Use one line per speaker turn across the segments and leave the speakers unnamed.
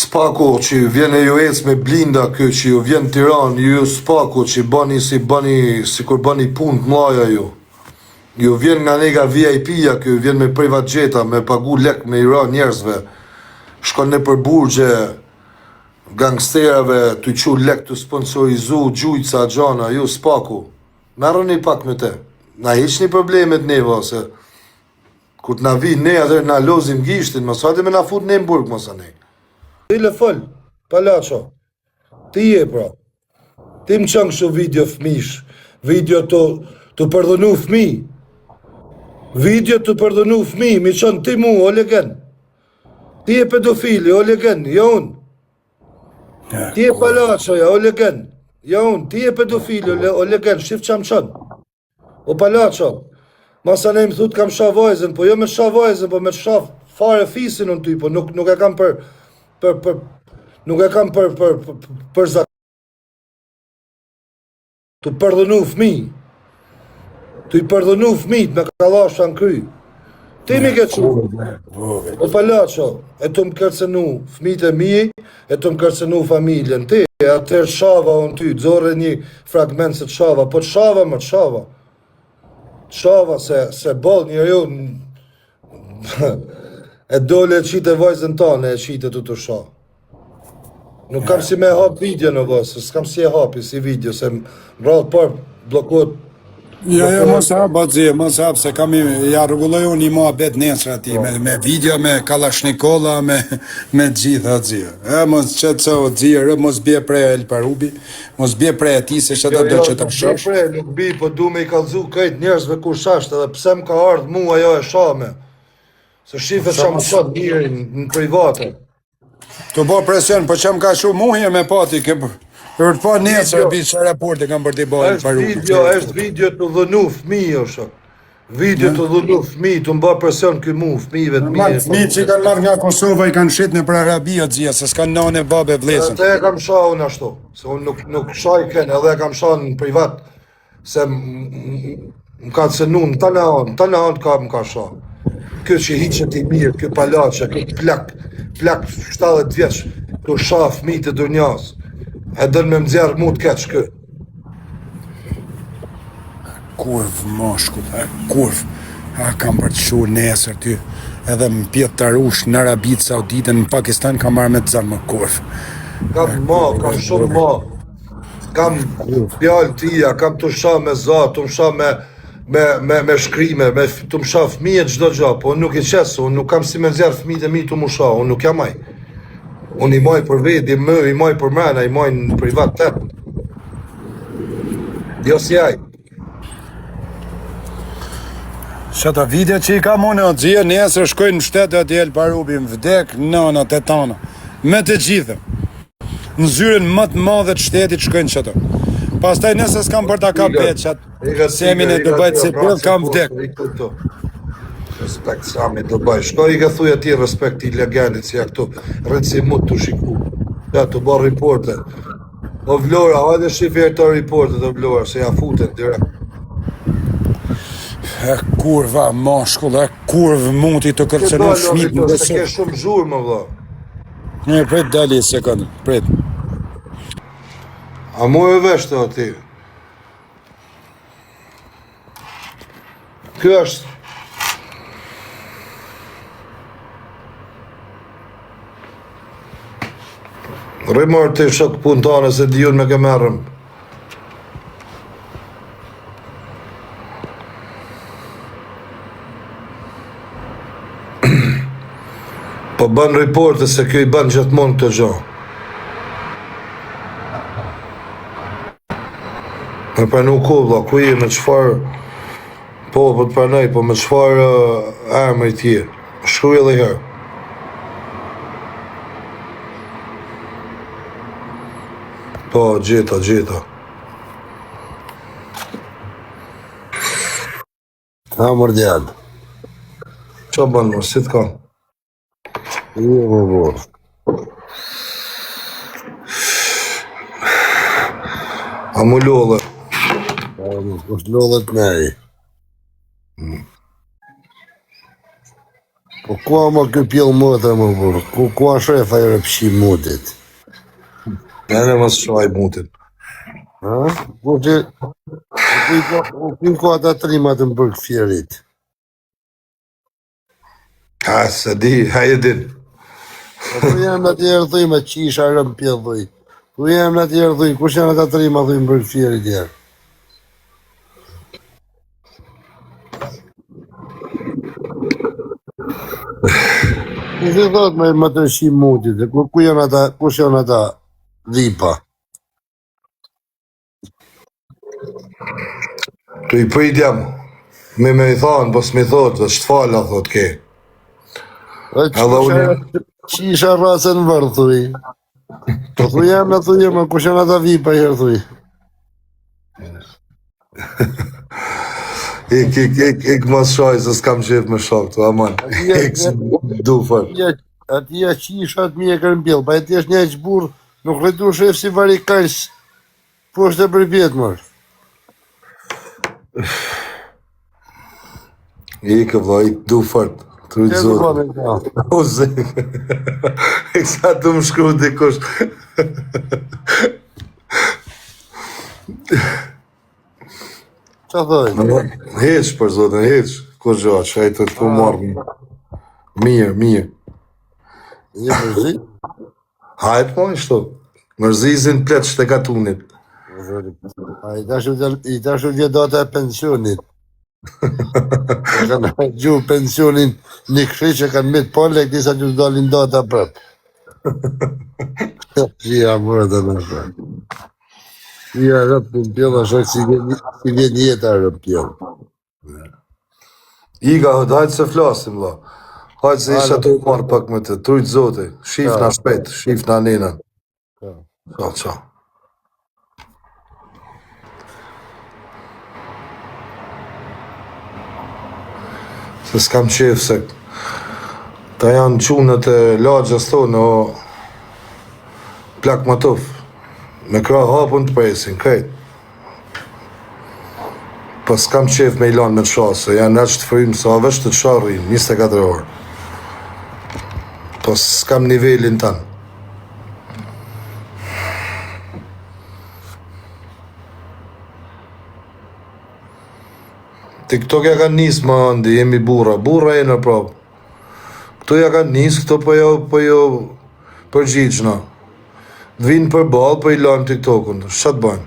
Spaku që ju vjen e ju ec me blinda ky që ju vjen në Tiranë, ju ju Spaku që bani si bani sikur bani punë të mdhaja ju. Ju vjen nga nega VIP-ja ky, ju vjen me privat jeta, me pagu lek me i ra njerëzve. Shkon nëpër burgje gangsterave, tu çu lek tu sponsorizu gjujtësa gjana, ju Spaku. Merruni pak me te. Na hiqni problemet neve ose Kur të na vijnë ne atëherë na lozim gishtin, mos hajde me na fut ne në burg mos anej. Ti le fol, palaço. Ti je pra. Ti më çon kështu video fëmish, video të të përdhunu fëmijë. Video të përdhunu fëmijë, m'i çon ti mu, o legen. Ti je pedofili, o legen, jo unë. Ti je palaçoja, o legen. Jo unë, ti je pedofili, o legen, shif ça më çon. O palaço, masanej më thut kam sha vajzën, po jo me sha vajzën, po me sha fare fisin unë ty, po nuk, nuk e kam për, për, për, nuk e kam për, për, për, për zakon. Tu përdhunu fëmi, tu i përdhunu fëmijt me kallasha në kry. Ti mi ke çu. O palaço, e tu më kërcënu fëmijët e mi, e tu më kërcënu familjen. Ti, atëherë shava unë ty, nxorre një fragment se të shava, po të shava më të shava. Të shava se, se boll njeriu e dole e qite vajzën tane, e qite të të sha. Nuk kam si me hap video në vë, se s'kam si e hapi si video, se në radhë parë bllokohet
Jo, jo, mos e hap bazi, mos e hap se kam i, ja rregulloj unë një muhabet nesër aty me me video, me Kallashnikolla, me me të gjitha zi. E mos qetëso zi, rë mos bie pre El Parubi, mos bie pre atij se çata
Jo,
do
jo,
që ta
nuk bi
shosh.
pre, nuk bi, po du me i kallzu krejt njerëzve kush është edhe pse më ka ardhë mua ajo e shame. Se shife
Sa
ça më
mos
çon njeri në private.
Të bo presion, po që më ka shumë muhje me pati, ke për për të pa nesër,
Video,
bi që raporte kam për t'i bo El
është
Parubi.
video, është video të dhënu fëmijë, o shok. Video të dhënu fëmijë, të mba presion ky mu, fëmijëve të mi.
Normal, fëmijët që i kanë marrë nga Kosova i kanë shit nëpër Arabi o xhia, se s'kan nënë e babë e vëllezër.
Atë e kam sha unë ashtu, se unë nuk, nuk shaj kënë, edhe e kam sha në privat, se më ka cënu në të në anë, të në anë ka më ka sha. Ky që hiqet i mirë, ky palaçe, ky plak, plak 70 vjeç, tu sha fëmijët e dunjas. E dën me më nxjerr mu të keq ky.
Kurvë mashkull, e kurvë. A kam për të shu nesër ty. Edhe më pjetë të arush në Arabi Saudite, në Pakistan kam marrë me të zanë më kurvë.
Kam ma, kam shumë ma. Kam fjalë tia, kam të sha me za, të më sha me me me me shkrime, me të më sha fëmijët çdo gjë, po unë nuk i qes, unë nuk kam si me nxjerr fëmijët e mi të më sha, unë nuk jam ai. Unë i maj për veti, më i maj për mrena, i maj në privat të. Jo si ai.
Qata video që i kam unë o xhia, nesër shkojnë në shtet atje El Parubi, më vdek nënat e tana. Me të gjithë. Në zyrën më të madhe të shtetit shkojnë qato. Pastaj nëse s'kam për ta kap vetë qat Semin e Dubajt se po kam vdek.
Respekt Sami Dubaj. Shko i ka thuj atij respekt i legendit si ja këtu. Rrit si mut të shiku. Ja të bërë reporte. O Vlora, hajde shifi e të reportet o Vlora, se ja futen direkt.
E kurva mashkull, e kurvë muti të kërcënu fëmijët
në Se ke shumë zhurmë, vëlla.
Një, prit dali sekond, prit.
A mu e vesh të ti? Ky është Rri mor ti shok punë tane se di unë me kë merrem. Po bën reporte se kjo i bën gjithmonë këtë gjë. Me pranu ku, vlla, ku je, me çfarë Po, po të pranoj, po me çfarë emri ti je? Shkruaj edhe herë. Po, gjeta, gjeta.
Ha, mor djalë.
Qa bën, mor, si të kam?
Jo, po, po.
A mu lodhe?
A, nuk është lodhet nej. Po ku a më ky pjell motra më burr? Ku ku a shef ai rëpshi mutit?
Ne ne mos shaj mutin.
Ha? Ku që ku i ka ku i ka ata trimat në burg Fierit?
Ha, se di, ha e din.
Po ku janë atë herë thuj me qisha rëm pjell thuj. Ku janë atë herë thuj, kush janë ata trima thuj në burg Fierit herë? Ti si thot me më të shi mutit, dhe ku, ku janë ata, kush janë ata dhipa?
Tu i prit jam, me me i thonë, po s'mi thotë, dhe shtë fala, thot ke.
Dhe
Edhe unë-
qisha rrasën vërë, thuj. Po thuj jam, në thuj, më kush janë ata vipa herë, thuj.
Ik, ik, ik, ik, mos shaj, se s'kam qef me sha këtu, aman. Ik, se du fort.
Ati ja qisha atë mi e kërën pjell, pa e ti është një aq burr, nuk rritu shef si vari kajs, poshtë e përpjetë, mor.
Ik, vlla, ik, du fort. Të rujt
Që do
zotin.
bëmë ka?
O, ze. Ik sa të më shkru dikush.
Qa thoj?
Heq, për zotin, heq. Ko gja, që ai të të marrë. Mirë, mirë.
Je mërzit?
Hajt, po, ishtu. Mërzizin pleq të katunit.
A i dashur i dashur vje data e pensionit. E kanë gju pensionin një kështu që kanë mit po lek disa që dalin data prap. Ja, mora të në Ja, rëp në pjell, ashtu si vjen si vjen jeta rëp pjell.
Iga, hajt hajt se flasim, vlla. Hajt se isha të marrë pak me të. Trujt zoti. Shifna shpejt, shifna nena. Ciao, ciao. Se s'kam qef se ta janë qunët e lagjës tonë, o plak matuf. Me krah hapun të presin, krejt. Po s'kam qef me i lanë me të sha, se janë aq të frymë sa veç të të sharrin, 24 orë. Po s'kam nivelin tanë. TikTok ja kanë nis më andi, jemi burra, burra jena pra. Këto ja kanë nis, këto po jo, po jo përgjigjna. Vinë për ballë, po i lajmë TikTokun. Ç'a të bëjmë?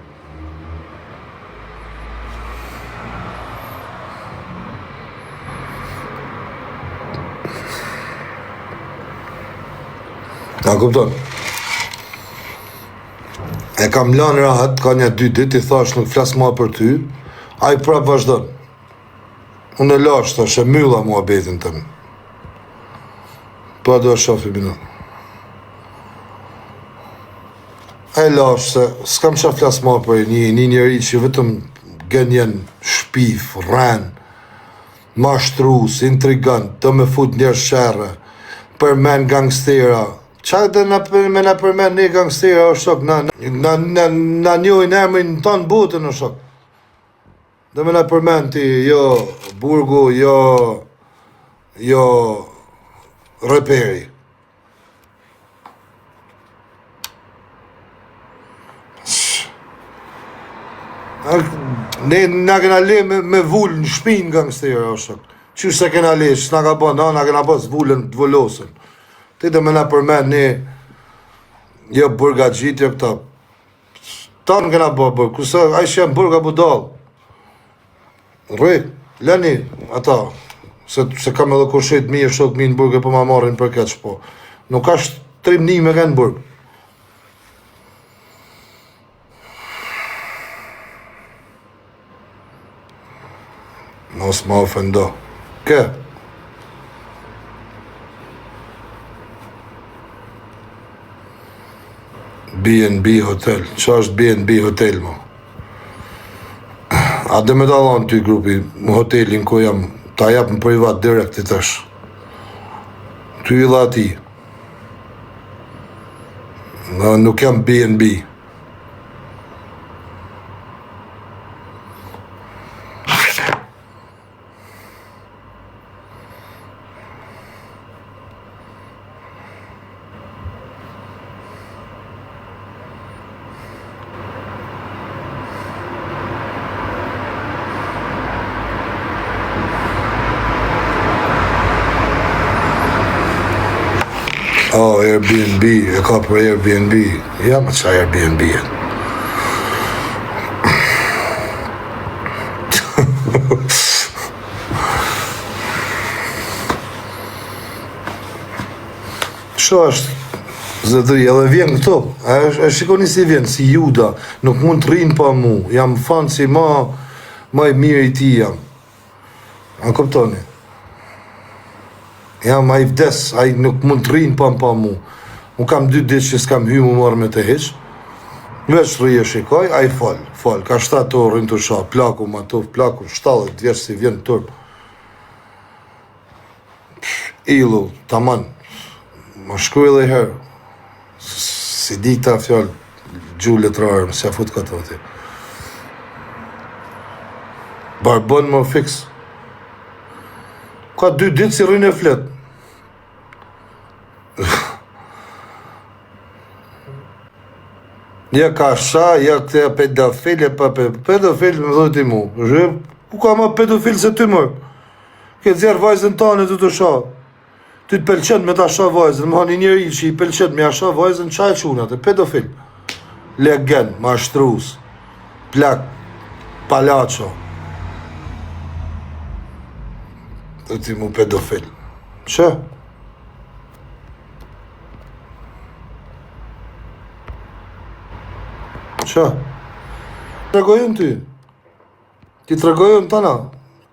A kupton? E kam lanë rahat, ka një dy ditë, i thash nuk flas ma për ty, ai prap vazhdon. Unë e lash, thash, e mylla muhabetin tëm. Po do e shofi minu. E lash se s'kam qa flas ma për një, një njeri që vetëm gënjen, shpif, rren, mashtrus, intrigant, do me fut njerëz sherre, përmen gangstera. Qa do na me na përmen ne gangstera o shok, na na na, na njohin emrin në tanë botën o shok. Do me na përmen ti, jo burgu, jo jo reperi. Ne na kena le me, me vulë në shpinë gangstera, o shok. Qysh se kena le, s'na ka bën, na, na kena pas vulën të volosën. Ti do me na përmen ne, jo burgaxhit, jo këta. Tanë kena bë, bërë, kurse ai që janë burga budall. Rri, lëni ata, se, se kam edhe kushit mirë, shok mirë në burg e po ma marrin për keq, po. Nuk është trimni me kanë burg. Mos ma ofendo. Kë? B&B Hotel. Qa është B&B Hotel, mo? A dhe me ta dhanë ty grupi, në hotelin ku jam, ta jap në privat direkt i tash. Ty i dha ti. No, nuk jam B&B. Oh, Airbnb, e ka për Airbnb. Ja, më qa Airbnb e. Kështu është, zotëri, edhe vjen këtu, e, e shikoni si vjen, si Juda, nuk mund të rrinë pa mu, jam fan si ma, ma i mirë i tij jam. A kuptoni? Jam, ai vdes, ai nuk mund të rrinë pa më pa mu. Unë kam dy ditë që s'kam hy mu marrë me të hiq. Veç rri e shikoj, ai fol, fol, ka 7 orë rrinë tu sha, plaku ma tuf, plaku 70 vjeç s'i vjen turp. Illu, taman, ma shkruj edhe herë, s'i di këta fjalë, gjuhë letrare, më s'ja fut këto ti. Barbon më fiks. Ka dy ditë si rrinë e flet. Ja ka sha, ja këte pedofil, e pa pedofil, më dhojti mu. Ku ka ma pedofil se ty mërë? Ke nxjerr vajzën tane tu të sha. Ty të pëlqen me ta sha vajzën, më një njeri që i pëlqen me ja sha vajzën, qa e qun atë, pedofil. Legen, mashtrus, plak, palaço. Dhe ti mu pedofil. Që? Që? Tregojën ty. Ti tregojën tana.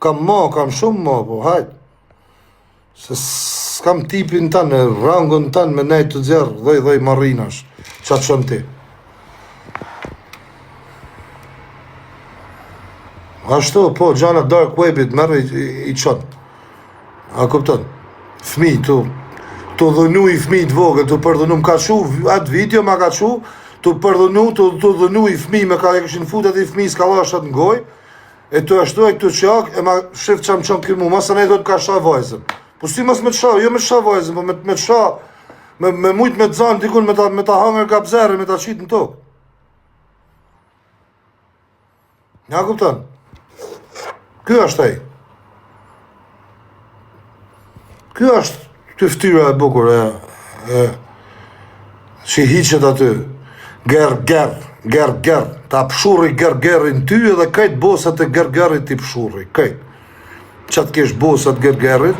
Kam ma, kam shumë ma, po hajt. Se s'kam tipin tan, e rangun tan me nejt të nxjerr dhoj dhoj marrinash. Qa të shën ti? Ashtu, po, gjana dark webit, merr i, i, i qon. A kupton? Fmi, tu, tu dhunu i fmi të vogël, tu përdhunu, më ka çu, atë video ma ka çu, tu përdhunu, tu, tu dhunu i fmi, me ka e kishin fut atë i fmi skallashat në gojë, e tu ashtu e tu qak, e ma shif që më qon ky mu, masa ne do të ka sha vajzën. Po si mos me të sha, jo me të sha vajzën, po me, me të sha, me, me mujt me të zanë dikun, me ta, me ta hangër gabzerë, me ta qitë në tokë. Ja kupton? Ky është ai. Ky është ky fytyra e bukur e e që hiqet aty. Ger ger, ger ger, ta pshurri ger gerin ty edhe krejt bosat e ger gerit t'i pshurri, krejt. Ça të kesh bosat ger gerit,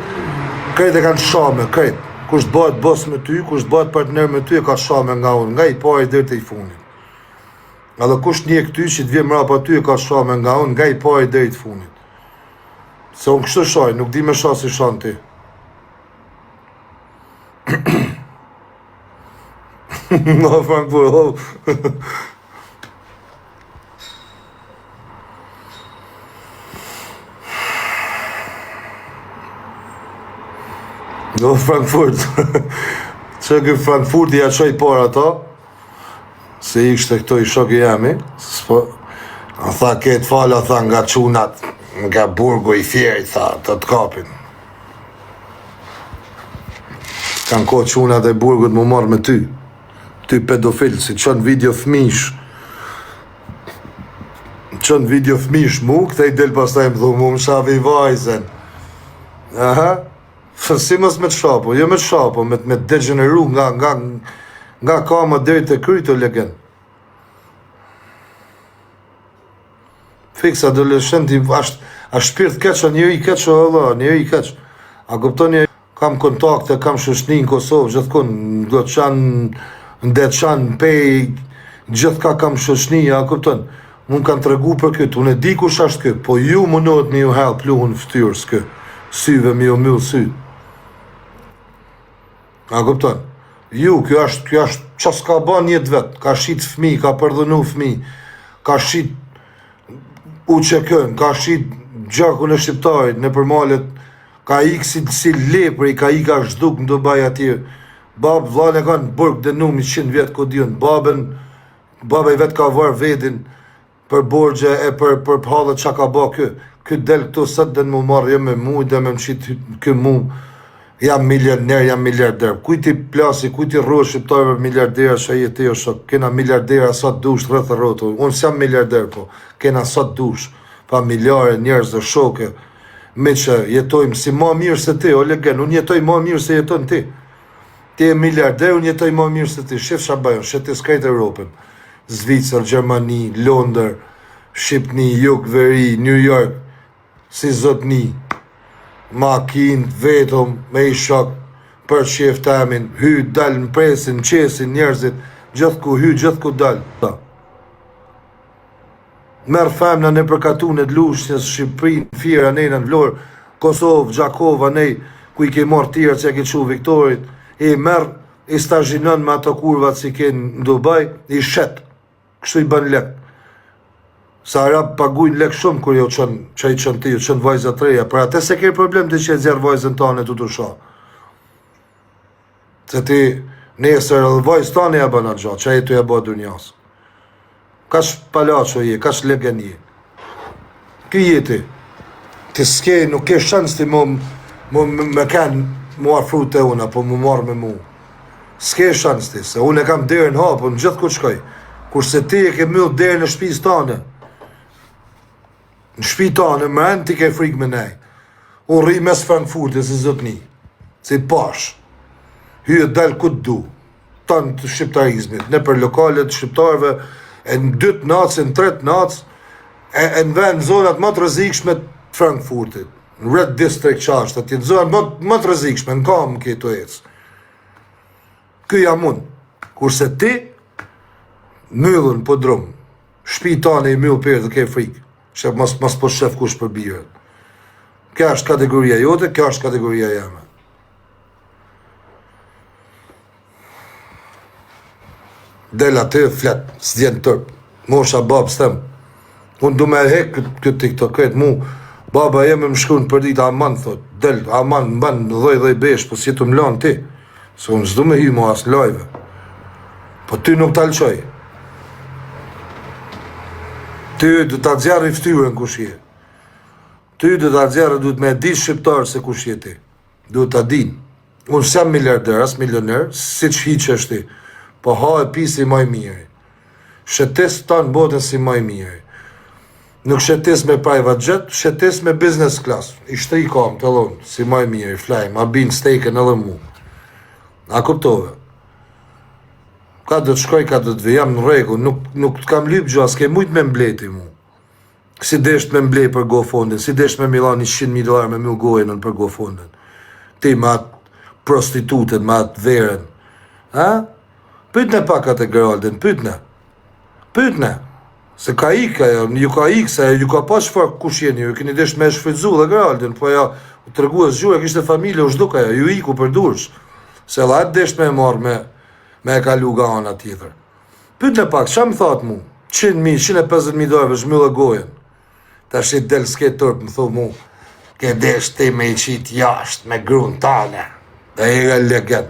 krejt e kanë shame, krejt. Kush të bëhet bos me ty, kush të bëhet partner me ty e ka shame nga unë, nga i pari deri te i fundit. Edhe kush ndjek ty që të vjen mrapa ty e ka shame nga unë, nga i pari deri të fundit. Se unë kështu shaj, nuk di me sha si shan ti. No, Frankfurt, oh. No, Frankfurt. Që ky Frankfurti ja çoi para ato? Se ishte këto i shoki jemi, s'po, a tha këtë fala, tha nga çunat, nga burgu i Fierit, tha, të të kapin. Kanë kohë çunat e burgut mu marrë me ty, ty pedofil, si çon video fmish, çon video fmish mu, këtej del pastaj më thu, mu më shavi vajzën. Aha. Si mos me të sha, po, jo me të sha, po, me, me të degjeneru nga, nga, nga kama deri te kryt o legen. Fiks adoleshent i është, është shpirt keq, a njeri keq, o Allah, njeri keq. A kuptoni, kam kontakte, kam shoqni në Kosovë, gjithkun, në Gllogjan, në Deçan, në Pejë, gjithka kam shoqni, a kupton. Mu më kanë tregu për këtë, unë e di kush është ky, po ju mundohet me ju hedh pluhun fytyrës ky, syve me ju myll sytë. A kupton? Ju, kjo është, kjo është, që s'ka ba një të vetë, ka shit fmi, ka përdhunu fmi, ka shit UÇK-në, ka shit gjakun e shqiptarit nëpër malet, ka ik si, si lepri, ka ik a zhduk në Dubai atje, babë vllanë e kanë burg dënum 100 vjet ku di unë, babën Baba i vet ka varë vedin për borxhe e për për hallet ça ka ba ky. Ky del këtu sot del mu marr jo me mu dhe me m'qit ky mu jam milioner jam miliarder. Kujt i plasi kujt i rrohet shqiptarëve miliardera ça je ti o shok. Kena miliardera sa dush rreth e rrotull. Unë s'jam miliarder po kena sa dush familjare njerëz dhe shokë miqe jetojmë si ma mirë se ti o legen unë jetoj ma mirë se jeton ti. Ti je miliarder, unë jetoj më mirë se ti. Shif ça bëj unë, shetis krejt Europën. Zvicër, Gjermani, Londër, Shqipni, Jug, Veri, New York, si zotni. Makinë, vetëm, me i shok, për qef temin, hy, dal, më presin, qesin njerëzit, gjithë ku hy, gjithë ku dal. Merr femna nëpër katunet Lushnjës, Shqipërinë, Fier, anej në Vlorë, Kosovë, Gjakovë, anej ku i ke marrë tjera që ja ke çu Viktorit, i merr, i stazhinon me ato kurvat si ke në Dubai, i shet. Kështu i bën lek. Se arab pagujnë lek shumë kur ju çon, që i çon ti, ju çon vajza të reja. Për atë s'e ke problem ti që e nxjerr vajzën tane të të sha. Se ti nesër edhe vajzës tane ja bën atë gja, që e tu ja bë dunjas. Kaq palaço je, kaq legen je. Ky je ti. Ti s'ke, nuk ke shans ti mu, mu me kanë mu afru te unë, apo mu marrë me mu. S'ke shans ti, se unë e kam derën hapun, gjithë ku shkoj. Kurse ti e ke myll derën e shtëpisë tane. Në shtëpi tane, mrena ti ke frikë me nej. Unë rri mes Frankfurtit si zotni, si pash. Hy e dal ku të du. Tanë të shqiptarizmit, nëpër lokalet të shqiptarëve, e në dytë natës, e në tretë natës, e, e në vend zonat më të rrezikshme të Frankfurtit. Në Red District që është, atje në zonat më, më të rrezikshme, në kam ke të ecë. Ky jam unë. Kurse ti, myllun po drum, shpi tane i myll për dhe ke frikë, që mos, mos po shef kush për birën. Kjo është kategoria jote, kjo është kategoria jeme. Del aty, flet, s'vjen turp. Mosha babë s'them. Unë du me hek këtë, këtë TikTok, këtë mu. Baba jem më shkruan për ditë, aman, thot, del, aman, më ban, dhoj, dhoj besh, po si të më lanë ti. Se unë s'du me hy mo as live. Po ty nuk ta lëshoj. Ty do ta nxjerrë fytyrën kush je. Ty do ta nxjerrë, duhet me di shqiptar se kush je ti. Duhet ta dinë. Unë s'jam miliarder, as milioner, siç hiqesh ti. Po ha e pi si ma i miri. Shetis tanë botën si ma i miri. Nuk shetis me private jet, shetis me business class. I shtri kam të thonë, si ma i miri, flaj, ma bin stekën edhe mu. A kuptove? Ka do të shkoj, ka do të vi, jam në rregull, nuk, nuk të kam lyp gjë, s'ke mujt me mbleti mu. Si desht me mblej për GoFundin, si desht me mi dhan 100.000 dolar me myll gojën për GoFundin. Ti me atë prostitutën, me atë verën. Ha? Pytne pak atë Geraldin, pytne. Pytne. Se ka ik ajo, ju ka ik, se ju ka pa çfarë kush jeni, ju keni desht me e shfrytzu dhe Geraldin, po ja u tregu e zgjuar, kishte familje, u zhduk ajo, ju iku për dursh. Se edhe atë desht me e marrë me, me e kalu nga ana tjetër. Pytne pak, ça më thatë mu? 100.000, 150.000 dolarë, veç myllë gojën. Tash i del s'ke turp, më thu mu, ke desh ti me i qitë jashtë, me grun tane. E e ga legen,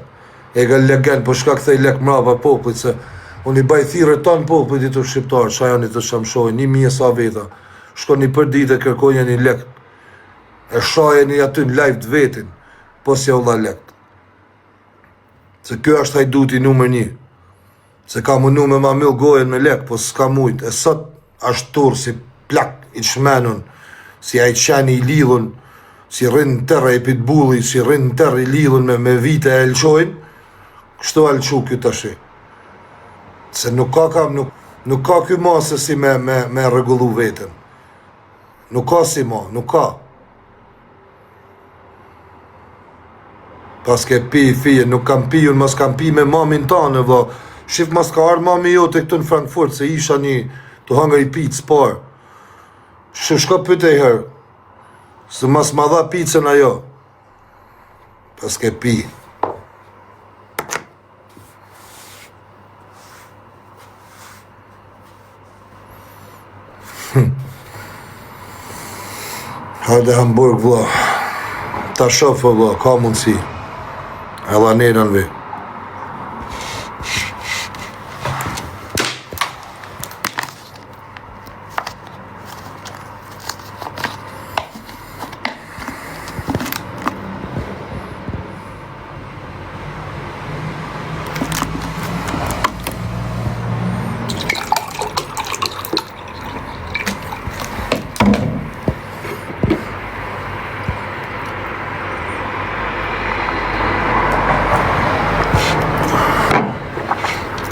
e ga legen, po shka kthej lek mrapa popullit, se unë i baj thirrje tanë popullit i të shqiptarë, qa janë i të që më shohin, një mijë sa veta, shkoni për ditë e kërkojnë një lek, e shajeni aty në live të vetin, po s'ja u dha lek. Se kjo është hajduti numër një. Se ka mundu me ma myll gojën me lek, po s'ka mujt. E sot është turr si plak i çmenun, si ai qeni i lidhun, si rrin në terr ai pitbulli, si rrin në terr i lidhun me, me vite e lëshojnë, kështu a lëshu ky tashi. Se nuk ka kam, nuk, nuk ka ky ma se si me, me, me rregullu veten. Nuk ka si ma, nuk ka. Paske pi, fije, nuk kam pi, unë mos kam pi me mamin tanë, vlla. Shif mos ka ardhë mami jote këtu në Frankfurt, se isha një të hangër i picë parë. Shë shko pyte i herë, se mos ma dha picën ajo. Paske pi. Hajde Hamburg, vlla. Ta shof, vlla, ka mundësi. Edhe ne në vi.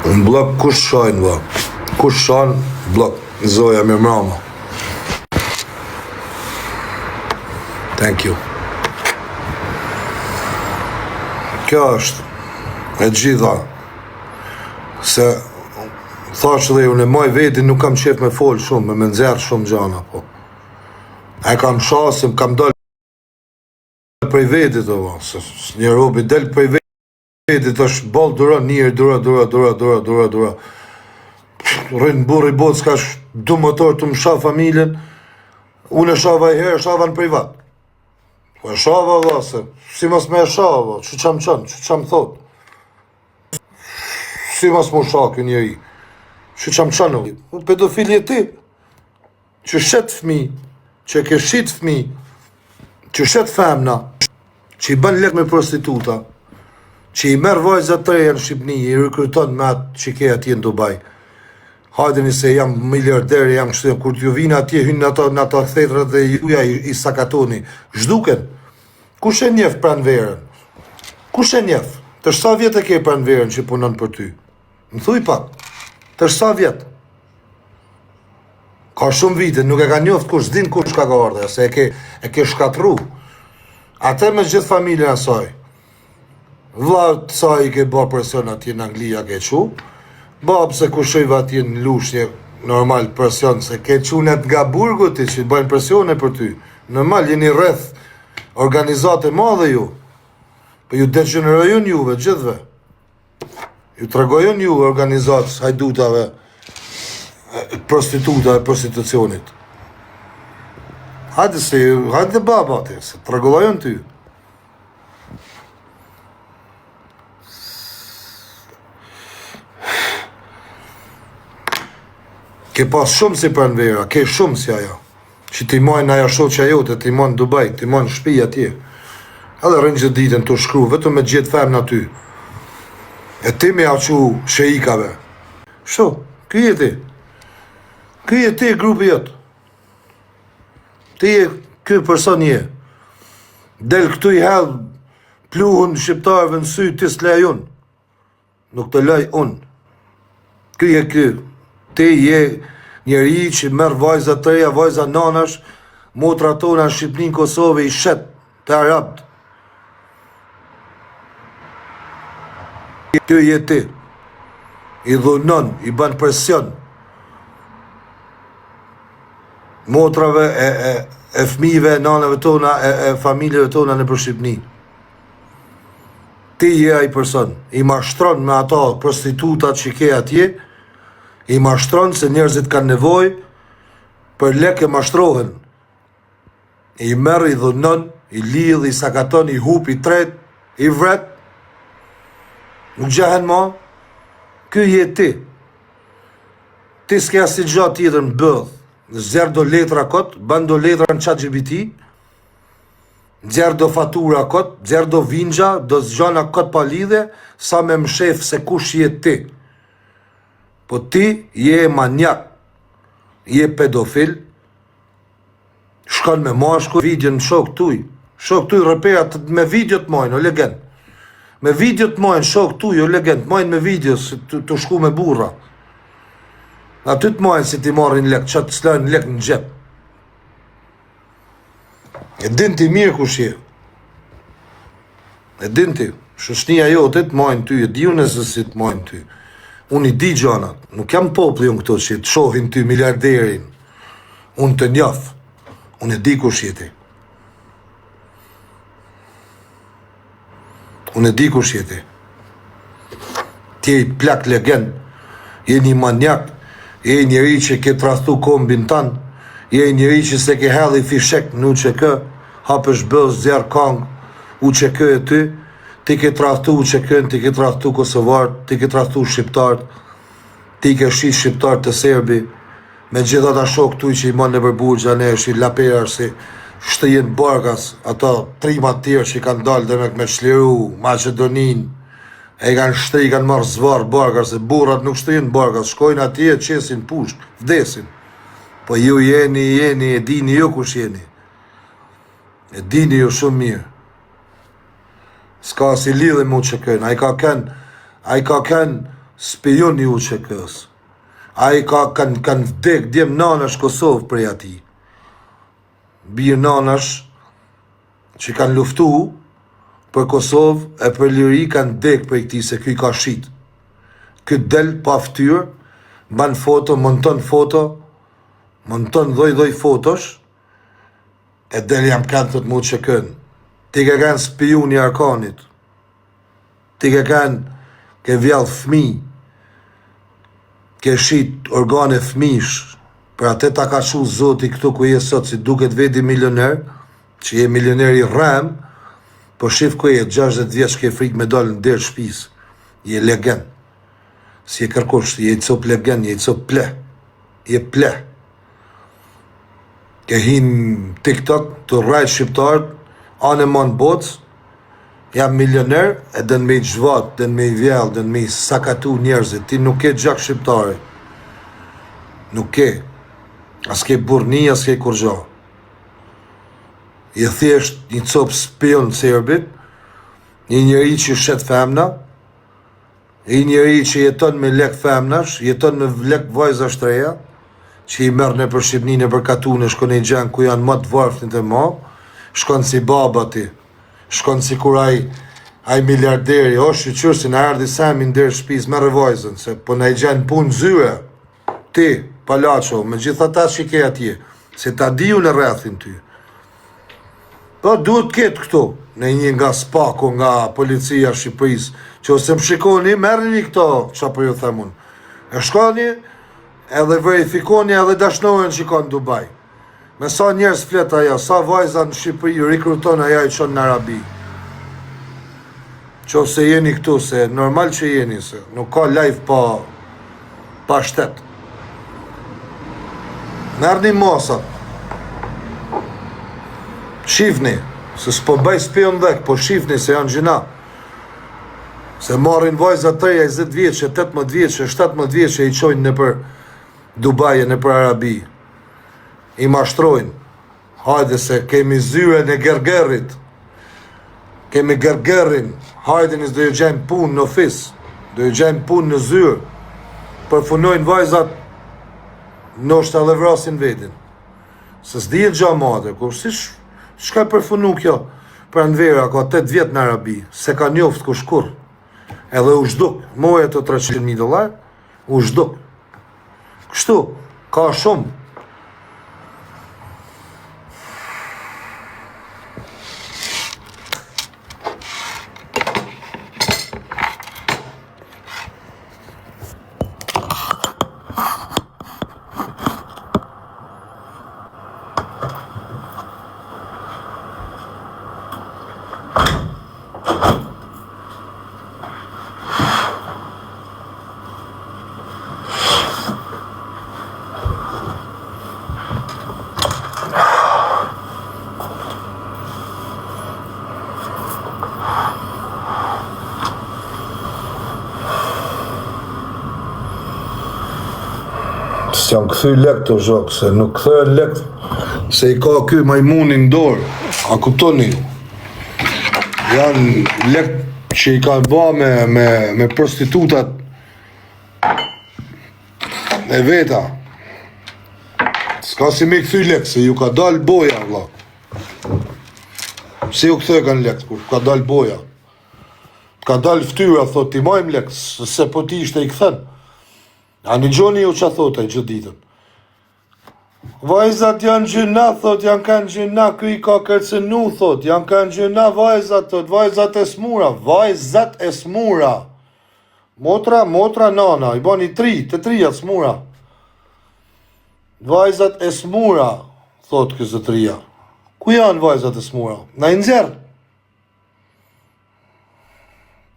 Në bllok kush shajnë vë? Kush shan bllok? Zoja mirëmrama. Thank you. Kjo është e gjitha se thash dhe unë e maj vetin nuk kam qef me fol shumë, me me nxjerr shumë gjana, po. E kam sha se kam dal prej vetit, o, se një robi del prej vetit, është boll duro, njëri duro, duro, duro, duro, duro, duro. Rrin burri botë, s'ka du motor të më sha familjen, unë e shava i herë, e shava në privat. Po e shava, vlla, se si mos me e shava, që ça më çon, që ça më thot. Si mos më sha ky njeri, që ça më çon, o. Pedofil je ti. Që shet fmi, që ke shit fmi, që shet femna, që i bën lek me prostituta, që i merr vajza të reja në Shqipni, i rekruton me atë që ke atje në Dubai. Hajdeni se jam miliarder, jam kështu, kur t'ju vinë atje, hynë në ato, në ato kthetrat dhe juja i, i sakatoni. Zhduken. Kush e njef pranverën? Kush e njef? Tash sa vjet e ke pranverën që punon për ty? Më thuj pak, tash sa vjet? Ka shumë vite, nuk e ka njoft kush, s'din kush ka ka ardhe, se e ke, e ke shkatrru. Atë me gjithë familjen e saj. Vllaut të saj i ke ba presion atje në Angli, ja ke çu. Babë se kushëve atje në Lushnje, normal presion, se ke çu net nga burgu ti që bëjnë presione për ty. Normal, jeni rreth organizatë e madhe ju. Po ju degjeneroj unë juve, gjithve. Ju tregoj unë ju organizatës hajdutave, prostitutave, prostitucionit. Hajde se, hajde baba ti, se të rregulloj unë ty. Ke pas shumë si pranvera, ke shumë si ajo. Që t'i majnë ajo shoqja jote, t'i majnë Dubai, t'i majnë shpi atje. Edhe rrinë gjithë ditën tu shkru, vetëm me gjetë femna aty. E ti me ja çu sheikave. Sho, ky je ti. Ky je ti grupi jot. Ti je ky person je. Del këtu i hedh pluhun shqiptarëve në sy, ti s'lej unë. Nuk të lej unë. Ky je ky. Ti je njeri që merr vajza të reja, vajza nanash, motra tona në Shqipëni, në Kosovë i shet te arabët. Ky je ti. I dhunon, i bën presion. Motrave e, e, e fëmijëve, e nanave tona, e, e familjeve tona nëpër Shqipëni. Ti je ai person, i mashtron me ato prostitutat që ke atje, i mashtron se njerëzit kanë nevojë për lekë e mashtrohen. I merr, i dhunon, i lidh, i sakaton, i hup, i tret, i vret. Nuk gjehen ma. Ky je ti. Ti s'ke asnjë gjë tjetër në bëllë. Nxjerr do letra kot, bën do letra në ChatGPT, Nxjerr do fatura kot, nxjerr do vinxha, do gjana kot pa lidhje, sa me mshef se kush je ti. Po ti je manjak, je pedofil, shkon me mashkuj, video në shok tuj, shok tuj reperat me video të majnë, o legen. Me video të majnë, shok tuj, o legen, të majnë me video, si të, të shku me burra. Aty të majnë si t'i marrin lek, që të s'lajnë lek në xhep. E din ti mirë kush je. E din ti, shoqnia jote të majnë ty, e di unë se si të majnë ty. Unë i di gjanat, nuk jam populli unë këto që të shohin ty miliarderin. Unë të njof, unë e di kush je ti. Unë e di kush je ti. Ti je i plak legen, je një manjak, je një njeri që ke tradhtu kombin tan, je një njeri që s'e ke hedh i fishek në UÇK, hapësh bëz, nxjerr kangë, UÇK e ty, ti ke tradhtu UÇK-në, ti ke tradhtu kosovarët, ti ke tradhtu shqiptarët, ti ke shit shqiptarët te serbi, Me gjithë ata shokë tuj që i man nëpër burgje anesh si lapera si shtrihen barkas ata trima të tjerë që kanë dalë demek me çliru Maqedoninë e i kanë shtri i kanë marrë zvarr barkas se burrat nuk shtrihen barkas shkojnë atje e qesin pushkë vdesin po ju jeni jeni e dini ju kush jeni e dini ju shumë mirë S'ka si lidhje me UÇK-në, ai ka ken, ai ka ken Spion i UÇK-së. Ai ka kanë kanë vdek djem nanash Kosovë prej atij. Bir nanash që kanë luftu për Kosovë e për liri kanë vdek prej këtij se ky i ka shit. Ky del pa fytyrë, ban foto, monton foto, monton dhoj dhoj fotosh, e del jam kanë thot mu që kënë. Ti ke kanë spiun i Arkanit. Ti ke kanë ke vjell fmi, ke shit organe fmish, për atë ta ka çu zoti këtu ku je sot, si duket veti milioner, që je milioner i rrem, po shif ku je, 60 vjeç ke frikë me dalë në derë shpisë, je legen, s'je kërkush, je i copë legen, je i copë pleh, je pleh. Ke hi në TikTok të rrejt shqiptarët, anë e manë botës, jam milioner, e don me i zhvat, don me i vjell, don me i sakatu njerëzit, ti nuk ke gjak shqiptari, nuk ke, as ke burrni, as ke kurgjo. Je thjesht një copë spion serbit, një njeri që shet femna, Një njeri që jeton me lek femnash, jeton me lek vajzash të reja, që i merr nëpër Shqipni, nëpër katune, shkon e i gjen ku janë më të varfnit e ma, shkon si baba ti, shkon sikur ai ai miliarderi, o shyqyr si na erdhi Semi në derë shtëpisë, merre vajzën, se po na i gjen punë zyre. Ti, palaço, me gjithë ata që ke atje, se ta di unë rrethin ty. Po duhet të ketë këtu, në një nga Spaku, nga policia e Shqipërisë, që ose më shikoni, merrni këto, që po ju them unë. E shkoni, edhe verifikoni edhe dashnoren që ka në Dubai. Me sa njerëz flet ajo, sa vajza në Shqipëri rekruton ajo i çon në Arabi. Qoftë se jeni këtu, se normal që jeni, se nuk ka live pa, pa shtet. Merrni masat. Shifni, se s'po bëj spion dhek, po shifni se janë gjynah. Se marrin vajza të reja 20 vjeçe, 18 vjeçe, 17 vjeçe i çojnë nëpër Dubai e nëpër Arabi. I mashtrojnë. Hajde se kemi zyrën e Gërgërit. Kemi Gërgërin. Hajde nëse do ju gjejmë punë në office. Do ju gjejmë punë në zyrë. Përfunojnë vajzat ndoshta edhe vrasin vetin. Se s'dihet gja ma atë, kur si çka përfunu kjo? Pranvera ka 8 vjet në Arabi, s'e ka njoft kush kurr. Edhe u zhduk, mori ato 300.000 dollar, u zhduk. Kështu, ka shumë. S'janë kthy lek të zhok, se nuk kthehen lek, se i ka ky majmuni në dorë, a kuptoni ju? Janë lek që i ka ba me, me, me prostitutat e veta. S'ka si me kthy lek, se ju ka dal boja, vlla. Si ju kthy kanë lek, kur ka dal boja. Ka dal ftyra, thot, t'i majmë lek, se po ti ishte i kthen. A nigjoni ju ça thot ai gjithë ditën. Vajzat janë gjynah, thot, janë kanë gjynah, ky i ka kërcënu, thot, janë kanë gjynah vajzat, thot, vajzat e smura, vajzat e smura. Motra, motra, nana, i bani tri, të tria smura. Vajzat e smura, thot ky zotëria. Ku janë vajzat e smura? Na i nxjerr.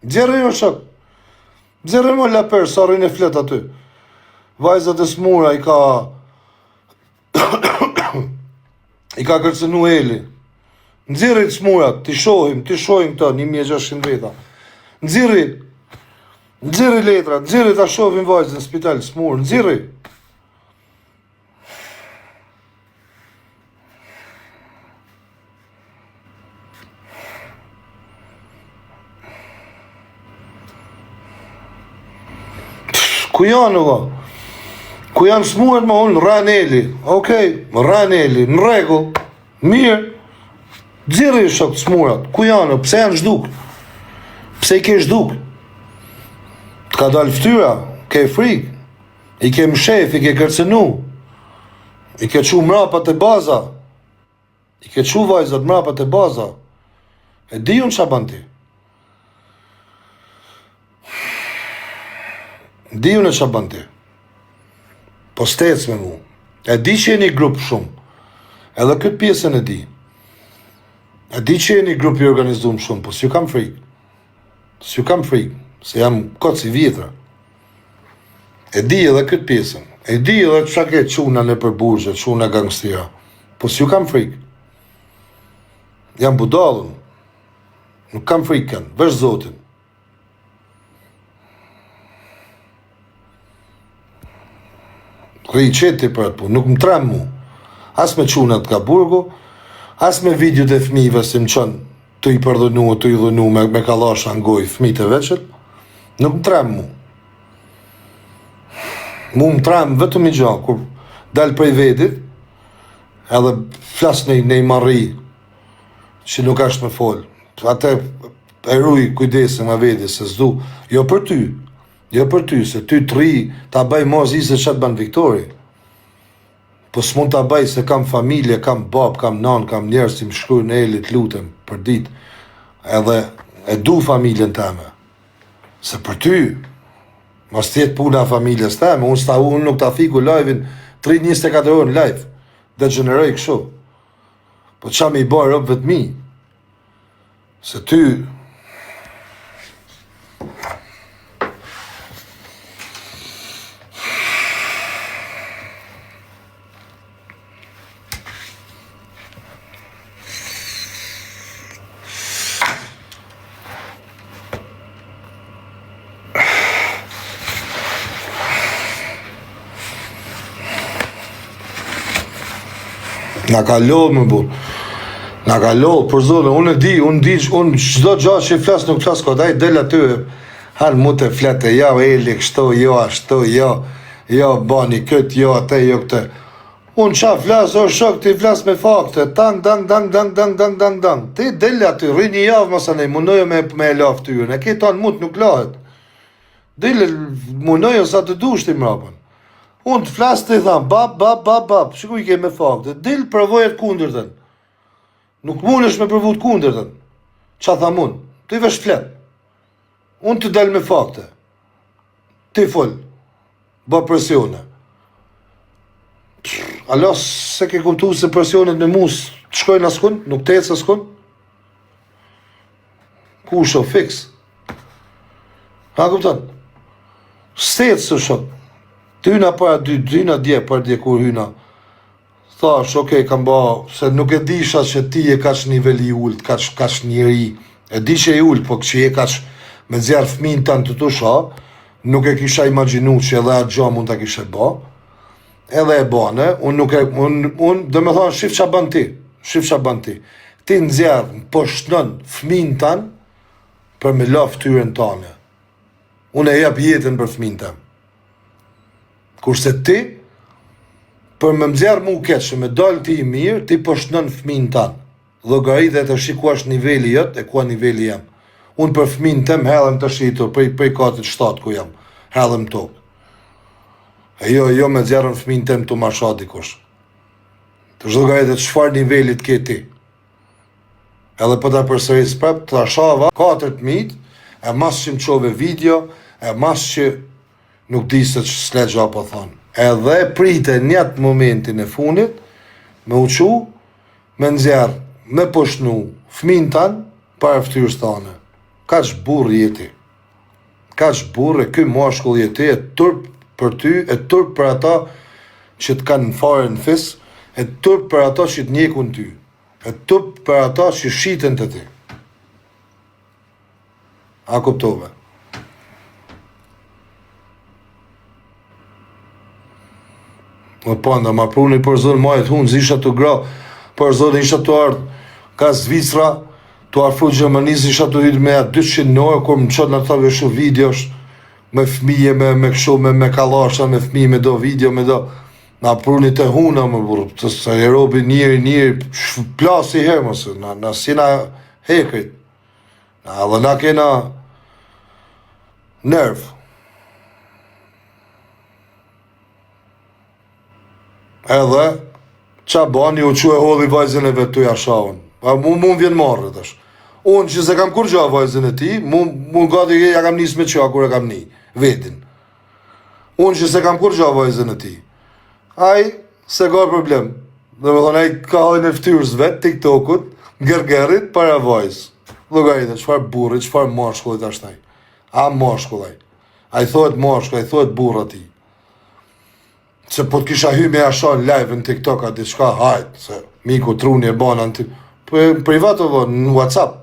Nxjerri o shok. Nxjerri mo laper, sa rrin e flet aty. Vajzat e smura i ka... i ka kërcënu Eli. Nxjerri të smurat, t'i shohim, t'i shohim këto, 1600 veta. Nxjerri, nxjerri letra, nxjerri ta shohim vajzën në spital, smur, nxjerri. Ku janë vlla? Ku janë smuret më unë Raneli? Okej, okay, Raneli, në rregull. Mirë. Nxirri shok smurat. Ku janë? Pse janë zhduk? Pse i ke zhduk? Të ka dalë ftyra, ke frikë. I ke mshef, i ke kërcënu. I ke çu mrapa te baza. I ke çu vajzat mrapa te baza. E di unë ça ban ti. Di unë ça ban ti. Po s'tec me mu. E di që jeni grup shumë. Edhe këtë pjesën e di. E di që jeni grup i organizum shumë, po s'ju kam frikë. S'ju kam frikë, se jam koc i vjetër. E di edhe këtë pjesën. E di edhe ça ke çuna nëpër burgje, çuna gangstira. Po s'ju kam frikë. Jam budallën. Nuk kam frikë kënd, veç Zotin. Rri qetë ti për atë punë, nuk më trem mu. As me çunat nga burgu, as me videot e fëmijëve si më çon tu i përdhunu, tu i dhunu me, me kallasha në gojë fëmijët e vegjël, nuk më trem mu. Mu më trem vetëm një gjë, kur dal prej vedit, edhe flas në në marri që nuk është me fol. Atë e ruj kujdesin me veti, se s'du, jo për ty, jo për ty, se ty të rri, ta bëj mo zi se ça të bën Viktori. Po s'mund ta bëj se kam familje, kam bab, kam nanë, kam njerëz që më shkruajnë Eli të lutem për ditë. Edhe e du familjen teme. Se për ty, mos të jetë puna e familjes teme, unë s'ta unë nuk ta fiku live-in 3 24 orë në live. Degjeneroj kështu. Po ça me i bërë robëve të mi? Se ty Na ka lodhë më burr. Na ka lodhë, për zonë, unë e di, unë di, unë çdo gjë që flas nuk flas kot, ai del aty, han mu të fletë, ja Eli kështu, jo ashtu, jo, jo bani këtë, jo atë, jo këtë. Unë qa flas, o shok, ti flas me fakte, tang, dang, dang, dang, dang, dang, dang, dang. Ti del aty, rri një javë masanej, mundoje me, me e la ftyrën, e ke tanë mut nuk lahet. Dil, mundoje sa të dush ti mrapën. Unë të flas të i tham, bab, bab, bab, bab, shiku i ke me fakte, dil provoje të kundërtën. Nuk mundesh me provu të kundërtën. Qa tham unë? Ti veç flet. Unë të dal me fakte. Ti fol. Bë presione. Alo, se ke kuptu se presionet me mu të shkojnë askun, nuk të ecë askun? Kush o fiks? Ha kupton? S'të ecë shok. Ty na para dy, dy na dje, para dje kur hyna. Thash, ok, kam ba, se nuk e disha që ti je kaq nivel i ult, kaq, kaq njeri, e di që je ult, po që je kaq me nxjerr fëmijën tënd të tusha, nuk e kisha imagjinu që edhe atë gjë mund ta kishe ba. Edhe e bane, unë nuk e, unë, unë, do me thonë, shif ça bën ti, shif ça bën ti. Ti nxjerr, poshtnon fëmijën tënd për me la fytyrën tënde. Unë e jap jetën për fëmijën tem. Kurse ti, për me më mu keq, me dalë ti i mirë, ti poshtnon fëmijën tënd. Llogaritë të shi ku është niveli jot e ku është niveli jem. Unë për fëmijën tem hedhem të shitur prej prej katit 7 ku jam. Hedhem tokë. E jo, jo me nxjerrën fëmijën tem të ma sha dikush. Të llogaritë çfarë nivelit ke ti. Edhe po ta përsëris prap, të shava katër të mit, e mas që më qove video, e mas që nuk di se që s'le gja po thonë. Edhe prite njetë momentin e fundit, me u qu, me nxjerr, me poshnu, fëmin tanë, para ftyrës tane. Kaq burr je ti. Kaq burr e ky mashkull je ti, e turp për ty, e turp për ata që të kanë fare në fis, e turp për ata që të ndjekun ty, e turp për ata që shiten të ti. A kuptove? Më panda, ma pruni për zonë majt hunë, zisha të gra, për zonë isha të ardhë, ka Zvicra, të afru Gjermanisë, isha të hyrë me 200 në orë, kur më qotë në të veshu videosh, me fëmijë, me, me kështu, me, me kallasha, me fëmijë, me do video, me do... Na pruni të huna, më burrë, të se e robi njeri, njeri, plasi herë, mos, na, na s'jena hekrit. Na edhe na kena nerv. Edhe, ça bani, u çu e hodhi vajzën e vet tu ja sha un. A, mu, mu më vjen marre tash. Unë që s'e kam kurgja vajzën e tij, mu, mu gati ja kam nisë me qa kur e kam ni, vetin. Unë që s'e kam kurgja vajzën e tij. Ai, s'e ka problem. Domethonë, ai ka hallin e ftyrës vet, TikTokut, gërgërit, para vajzës. Llogarite, çfarë burri, çfarë mashkullit është ai. A mashkull ai. Ai thohet mashkull, ai thohet burrë atij. Se po të kisha hy me ja sha live në TikTok a diçka, hajt, se miku truni e bana në TikTok. Po në privat o vo, në WhatsApp.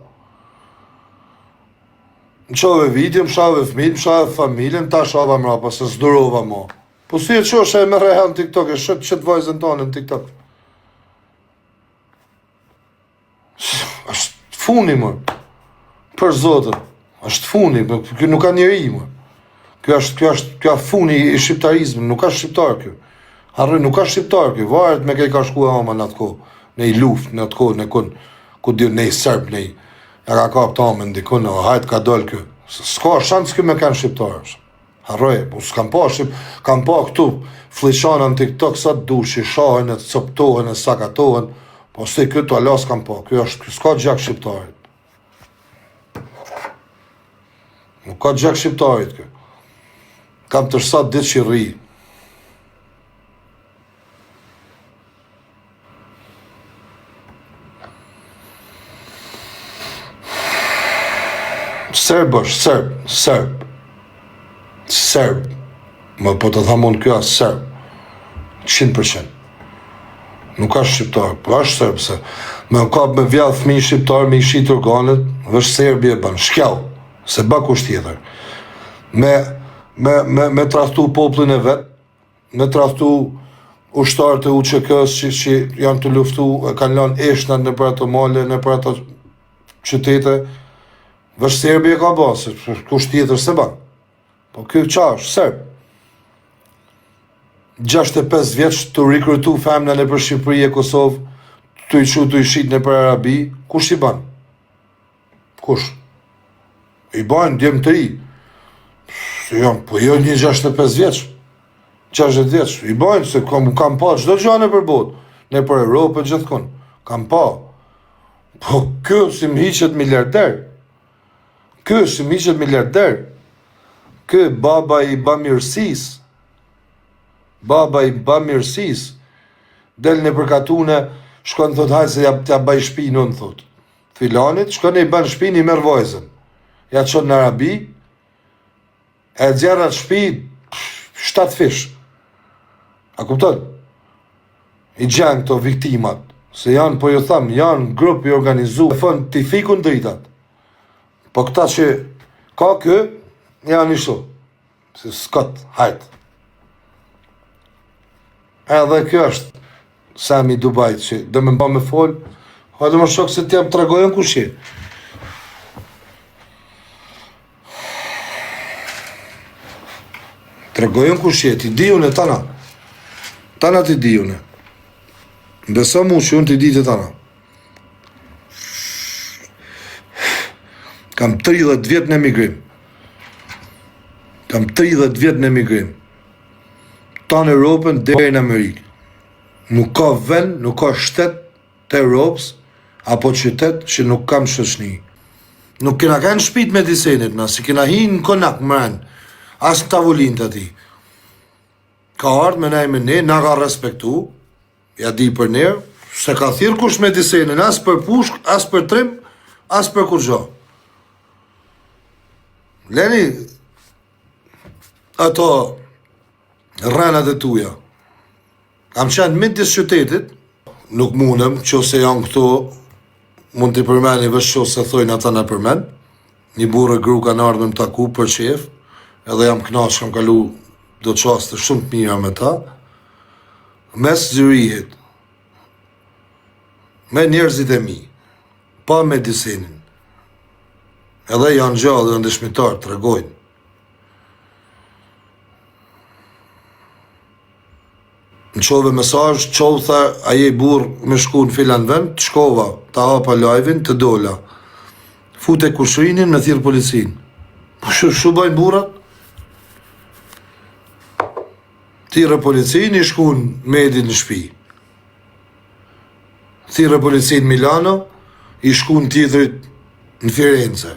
Më çove video, më shave fëmijët, më shave familjen, ta shava mrapa, se s'durova mo. Po si e qoshe e merr në TikTok, e shet qet vajzën tonë në TikTok. Është funi më. Për Zotin. Është funi, po ky nuk ka njeri më. Kjo është kjo është kjo funi i shqiptarizmit, nuk ka shqiptar ky. Harroj, nuk ka shqiptar ky. Varet me kë ka shkuar ama në atë kohë, në i luftë, në atë kohë, në kun, ku di në i serb, në i ja ka kap tamën dikun, o hajt ka dal ky. S'ka shans ky me kanë shqiptar. Harroje, po s'kam pa shqip, kam pa këtu flliqana në TikTok sa të dush, që shahen e coptohen e sakatohen, po si këtu ala s'kam pa, kjo është, kjo s'ka gjak shqiptarit. Nuk ka gjak shqiptarit kjo. Kam të sa ditë që rri. Serb është, serb, serb, serb, më po të tham unë kjo është serb, 100%. Nuk është shqiptar, po është serb se me u kap me vjedh fëmijë shqiptar me i shit organet, veç serbi e bën, shkjau, s'e ba kush tjetër. Me me me me tradhtu popullin e vet, me tradhtu ushtarët e UÇK-së që, që janë tu luftu e kanë lënë eshtnat nëpër ato male, nëpër ato qytete, veç serbi e ka ba, se kush tjetër s'e ban. Po ky qa është, serb. 65 vjeç tu rekrutu femna nëpër Shqipëri e Kosovë, tu i çu tu i shit nëpër Arabi, kush i ban? Kush? I bajnë djem të ri. Se janë, po jo një 65 vjeç. 60 vjeç. I bajnë se kam, kam pa çdo gjë nëpër botë, nëpër Europë gjithkund. Kam pa. Po ky si më hiqet miliarder. Ky si më hiqet miliarder. Ky baba i bamirësisë. Baba i bamirësisë. Del nëpër katune, shkon thot hajde se ja t'ja baj shpinë unë thot. Filanit, shkon e i bën shpinë i merr vajzën. Ja çon në Arabi, e nxjerr atë shpi 7 fish. A kupton? I gjen këto viktimat, se janë, po ju tham, janë grup i organizu, e fën t'i fikun dritat. Po këta që ka kë, janë ishtu. Se s'kot, hajt. Edhe kjo është Sami Dubai që do me mba me fol, hajde më shok se t'jam tregojën kush je. Tregojën kush je, t'i di unë tana. Tana t'i di unë. Beso mu që unë t'i di të tana. Kam 30 vjet në emigrim. Kam 30 vjet në emigrim. Tanë Europën deri në Amerikë. Nuk ka vend, nuk ka shtet të Europës apo qytet që nuk kam shoqni. Nuk kena kanë shpit me disenit, na s'i kena hi në konak mren, as në tavolinë të atij. Ka ardhë me nej me ne, na ka respektu, Ja di për ner, s'e ka thirr kush me disenin, as për pushk, as për trim, as për kurgjo. Leni ato rrenat e tuja. Kam qenë midis qytetit, nuk mundem, qofse janë këto, mund t'i përmeni veç qofse thojnë ata në përmen. Një burrë e gru kanë ardhë me më taku për qef, edhe jam knaqë, kam kalu do çaste shumë të mira me ta. Mes Zyrihit, me njerëzit e mi, pa me disenin, edhe janë gjallë, janë dëshmitarë, tregojnë. Më çove mesazh, çou tha, a je burrë me shku në filan vend, të shkova, ta hapa live-in, të dola. Fute kushrinin me thirr policinë. Po shu, shu bajnë burrat? Thirre policinë, i shkun Medit në shpi. Thirre policinë Milano, i shkun tjetrit në Firenze.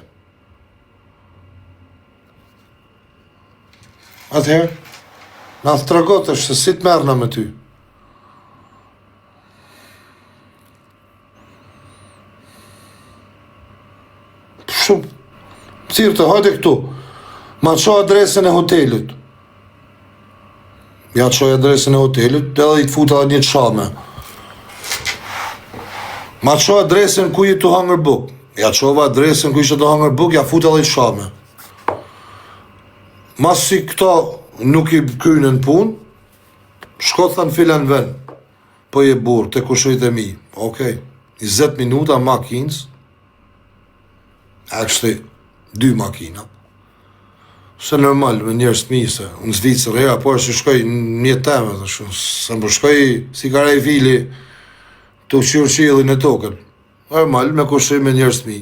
Atëherë, na të trego tash se si të merrna me ty. Shumë, thirrte, hajde këtu, ma ço adresën e hotelit. Ja çoj adresën e hotelit, edhe i të futa edhe një çame. Ma ço adresën ku je tu hangër buk. Ja çova adresën ku isha tu hangër buk, ja futa edhe një çame. Masi këto nuk i krynë në punë, shko tha në filan ven, po je burrë, te kushërit e mi. Okej, 20 minuta makinës, actually, dy makina. Se normal, me njerëz të mi, se në Zvicër, hera parë që shkoj në jetë teme, dhe shumë, se më shkoj si karajfili tu kqyrë qiellin e tokën. Normal, me kushëri me njerëz të mi.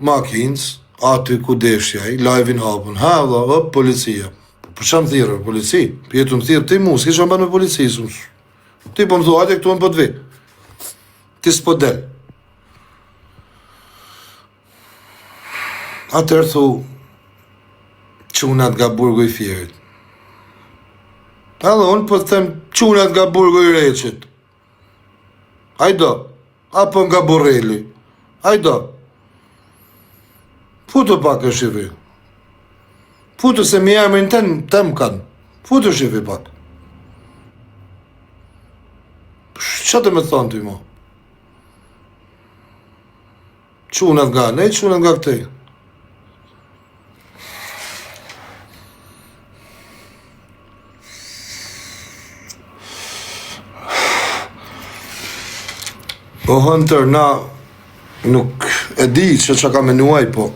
Makinës, aty ku deshi ai, live-in hapun, ha, vlla, hop, policia. Po për ça më thirre, polici? Po je tu më thirrë ti mu, s'ke ça bën me polici, Ti po më thua, hajde këtu unë po të vi. Ti s'po del. Atëherë thu, çunat nga burgu i Fierit. Edhe unë po të them çunat nga burgu i Reçit. Hajdo, apo nga Burreli. Hajdo. Futu pak e shifi. Futu se mi emrin tem, tem kanë. Futu shifi pak. Ça të me thonë ty mo? Çunat nga ne, çunat nga këtej. O Hunter, na nuk e di që që ka menuaj, po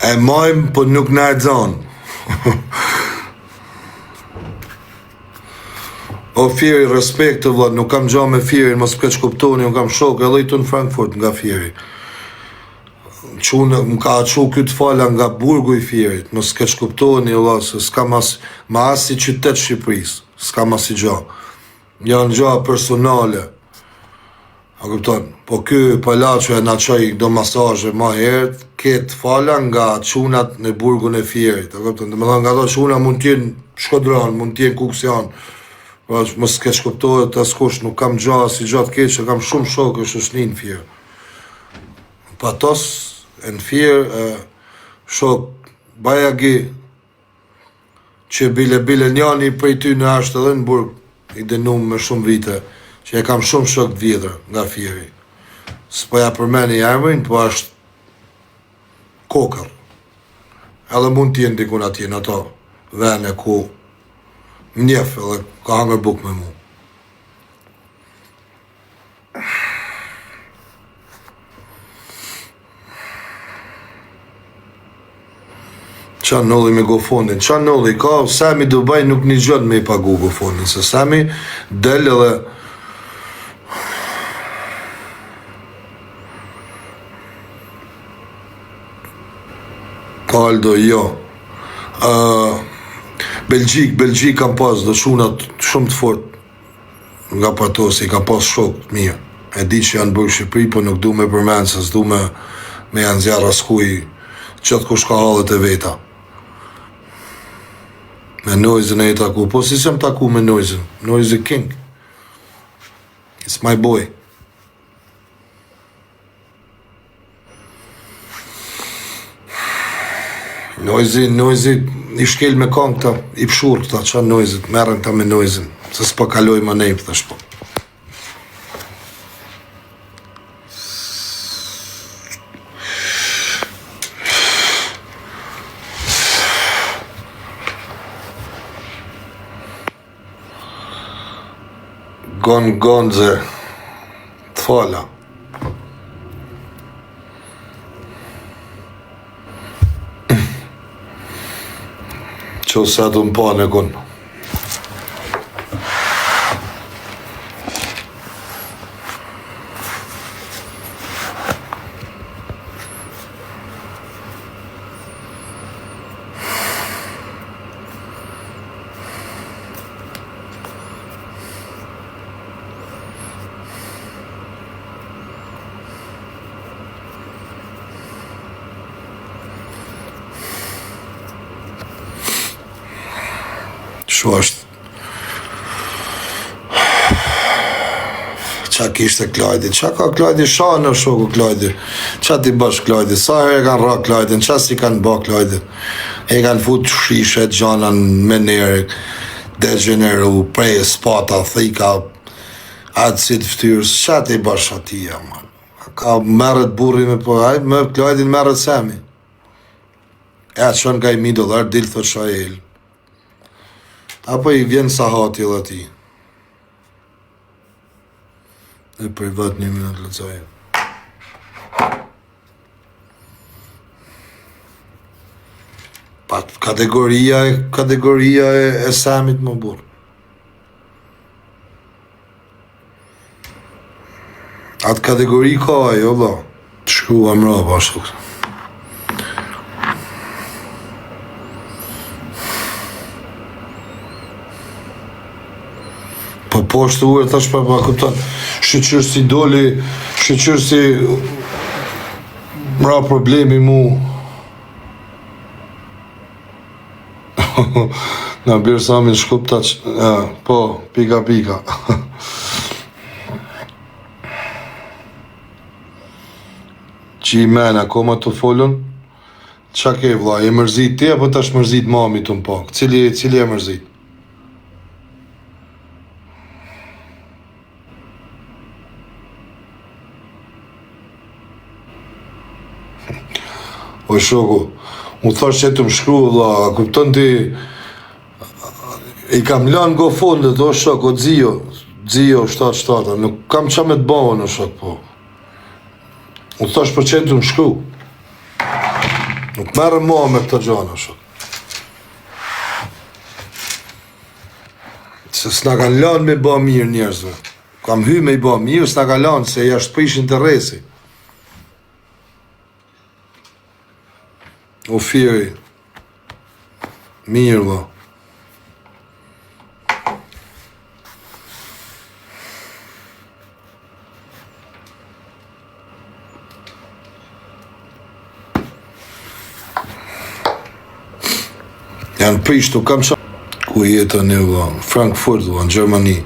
e majmë, po nuk na e xanë. O Fieri, respekt të vlla, nuk kam gja me Fierin, mos më keqkuptoni, unë kam shokë edhe këtu në Frankfurt nga Fieri. Çunë, më ka çu ky të fala nga burgu i Fierit, mos keqkuptoni vlla, se s'kam as, me asnjë qytet Shqipërisë, s'kam asnjë gja. Janë gja personale. A kupton? Po ky palaço e na çoi do masazhe ma herët, këtë fala nga çunat në burgun e Fierit. A kupton? Domethënë nga ato çuna mund të jenë shkodran, mund të jenë kuksian. Pra mos keqkuptohet askush, nuk kam gja si gja të keqe, kam shumë shokë e shoqni në Fier. Në Patos, e në Fier, e shok bajagi Që bile bile njani prej tyne është edhe në burg i dënum me shumë vite, që e kam shumë shok të vjetër nga Fieri. S'po ja përmeni emrin, po është kokërr. Edhe mund të jenë dikun atje në ato vene ku më njef edhe ka hangër bukë me mu. Ça ndodhi me GoFundin? Ça ndodhi? Ka Sami Dubai nuk nigjon me i pagu GoFundin, se Sami del edhe Aldo, jo. Uh, Belgjik, Belgjik kam pas do çunat shumë të fort nga Patosi, kam pas shok të mirë. E di që janë bërë Shqipëri, po nuk du me përmend, se s'du me, me ja nxjerr askuj, gjithkush ka hallet e veta. Me Noizyn e taku, po si s'jam taku me Noizyn, Noizy King. It's my boy. Noizi, Noizi, i shkel me kongë këta, i pshurr këta, ça Noizit, merren këta me Noizin, se s'po kaloj më nej, thash po. Gon Gonze, të fala. Që sa të më pa në kun. Shu është Ça kishte Klajdi? Ça ka Klajdi? Sha në shoku Klajdi. Ça t'i bësh Klajdi? Sa herë e kanë rra Klajdin? Ça s'i kanë ba Klajdin? E kanë fut shishe, gjana në menere, degeneru, prej, spata, thika, acid ftyrës. Ça t'i bësh atij, man? Ka merret burri me po, ai me Klajdin merret Semi. E çon ka i mi dollar, dil thot shajel. Apo i vjen sahati edhe atij. Në privat një minut lexoj. Pa kategoria e kategoria e, e Samit më burr. Atë kategori ka ajo, vlla. Të shkrua mrapa, ashtu. Po poshtë ujë, thash pa, pa kupton. Shyqyr si doli, shyqyr si mra problemi mu. Na bjerë Samin Shkup ta që... Ja, po, pika pika. Qi i men, akoma të folën? Qa ke vlla, je mërzit ti apo tash mërzit mami të më pak? Cili, cili e mërzit? O shoku, unë thash që të më shkru, vlla, a kupton ti, i kam lanë go fondet, o shok, o xio, xio, 77, nuk kam qa me të ba, o shok, po. Unë thash për që të më shkru. Nuk merrem ma me këto gjana, shok. Se s'na kanë lanë me ba mirë njerëzve. Kam hy me i ba mirë, s'na kanë lanë se jashtë prish interesi. O firi. Mirë, vlla. Janë prish, nuk kam qa... Ku jetë një vlla? Frankfurt, vlla, në Gjermani.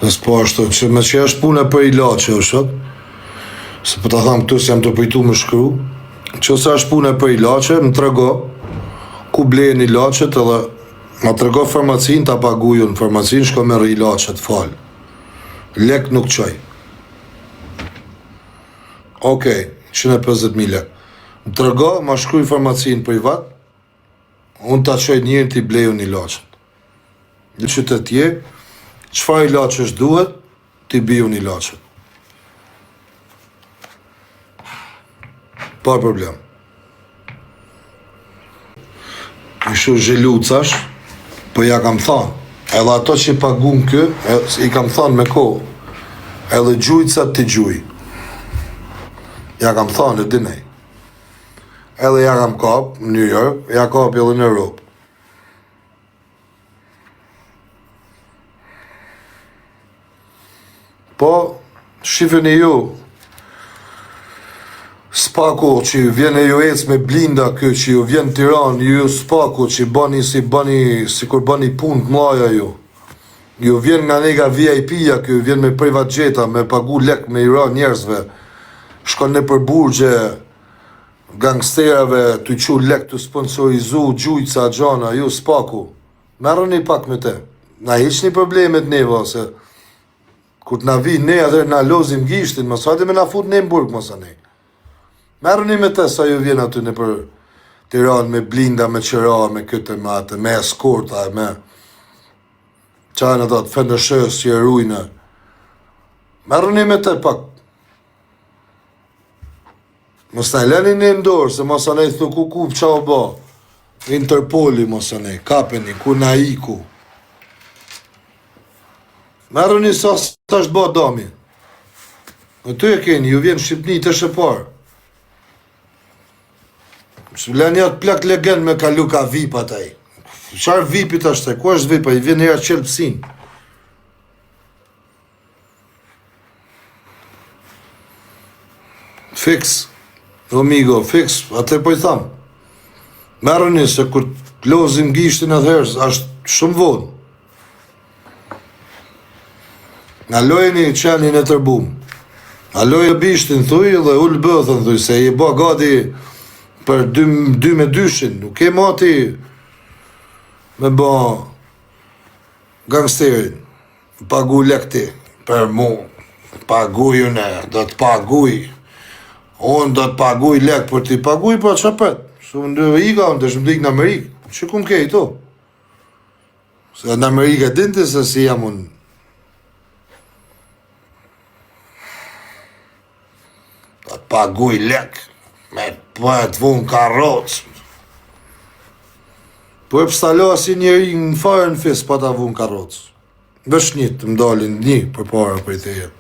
Dhe s'po ashtu, që me që është puna për ilaçe, o shok, se po ta tham këtu se jam të përjtu me shkru, që se është puna për ilaçe, më trego ku blehen ilaçet edhe ma trego farmacin, ta paguj unë farmacin, shko merr ilaçet, falë. Lek nuk çoj. Okej, 150.000 lek. Më trego, ma shkruj farmacin privat, unë ta çoj njerin t'i blej unë ilaçet. Në qytet je, çfarë ilaçesh duhet, t'i bi unë ilaçet. Pa problem. Kështu zhelucash, po ja kam thanë. Edhe ato që pagun kë, i kam thanë me kohë. Edhe gjujtësat t'i gjuj. Ja kam thanë, e dinej. Edhe ja kam kap në New York, ja kap edhe në Europë. Po, shifeni ju, Spaku që ju vjen e ju ecë me blinda kë që ju vjen Tiranë, ju ju spaku që bani si bani, si kur bani punë të mlaja ju. Ju vjen nga nega VIP-ja kë ju vjen me privat jeta, me pagu lek, me i ra njerëzve. Shkon nëpër burgje, gangsterave, të qu lek, të sponsorizu, gjujca, gjana, ju spaku. Merreni pak me te. Na hiqni problemet neve ose kur të na vi ne atëherë na lozim gishtin, mos hajde me na fut ne në burg mos anej. Merruni me të sa ju vjen aty nëpër Tiranë me blinda, me qera, me këtë, me atë, me eskorta, me... Ça janë ata të FNSH-së që e rujnë. Merruni me të pak. Mos na lëni ne në dorë, se masanej thu ku ku ça u bo. Interpoli masanej, kapeni, ku na iku. Merruni sa s'është bo dami. Aty e keni, ju vjen Shqipni të shë parë. Së lëni atë plak legen me kalu ka vip ataj. Çfarë vipit është, ku është vip, i vjen era qelbësin. Fiks, o migo, fiks, atë po i tham. Merreni se kur të lozim gishtin atëherë, është shumë vonë. Na lojeni qenin e tërbum. Na loje bishtin thuj dhe ul bëthën thuj se je bë gati për dy, dy me dyshin. Nuk e mati me bë gangsterin. Pagu lek ti për mu. Paguj unë, do të paguj. Unë do të paguj lek për ti. Paguj pra që pret. Se unë do ika, unë të shumë në Amerikë. Që kum ke i to? Se në Amerikë e din ti se si jam unë. Do të paguj lek, me po e të vunë karrocë. Po e pse lo asi njeri në fare në fis pa ta vunë karrocë. Veç një të më dalin një përpara prej teje.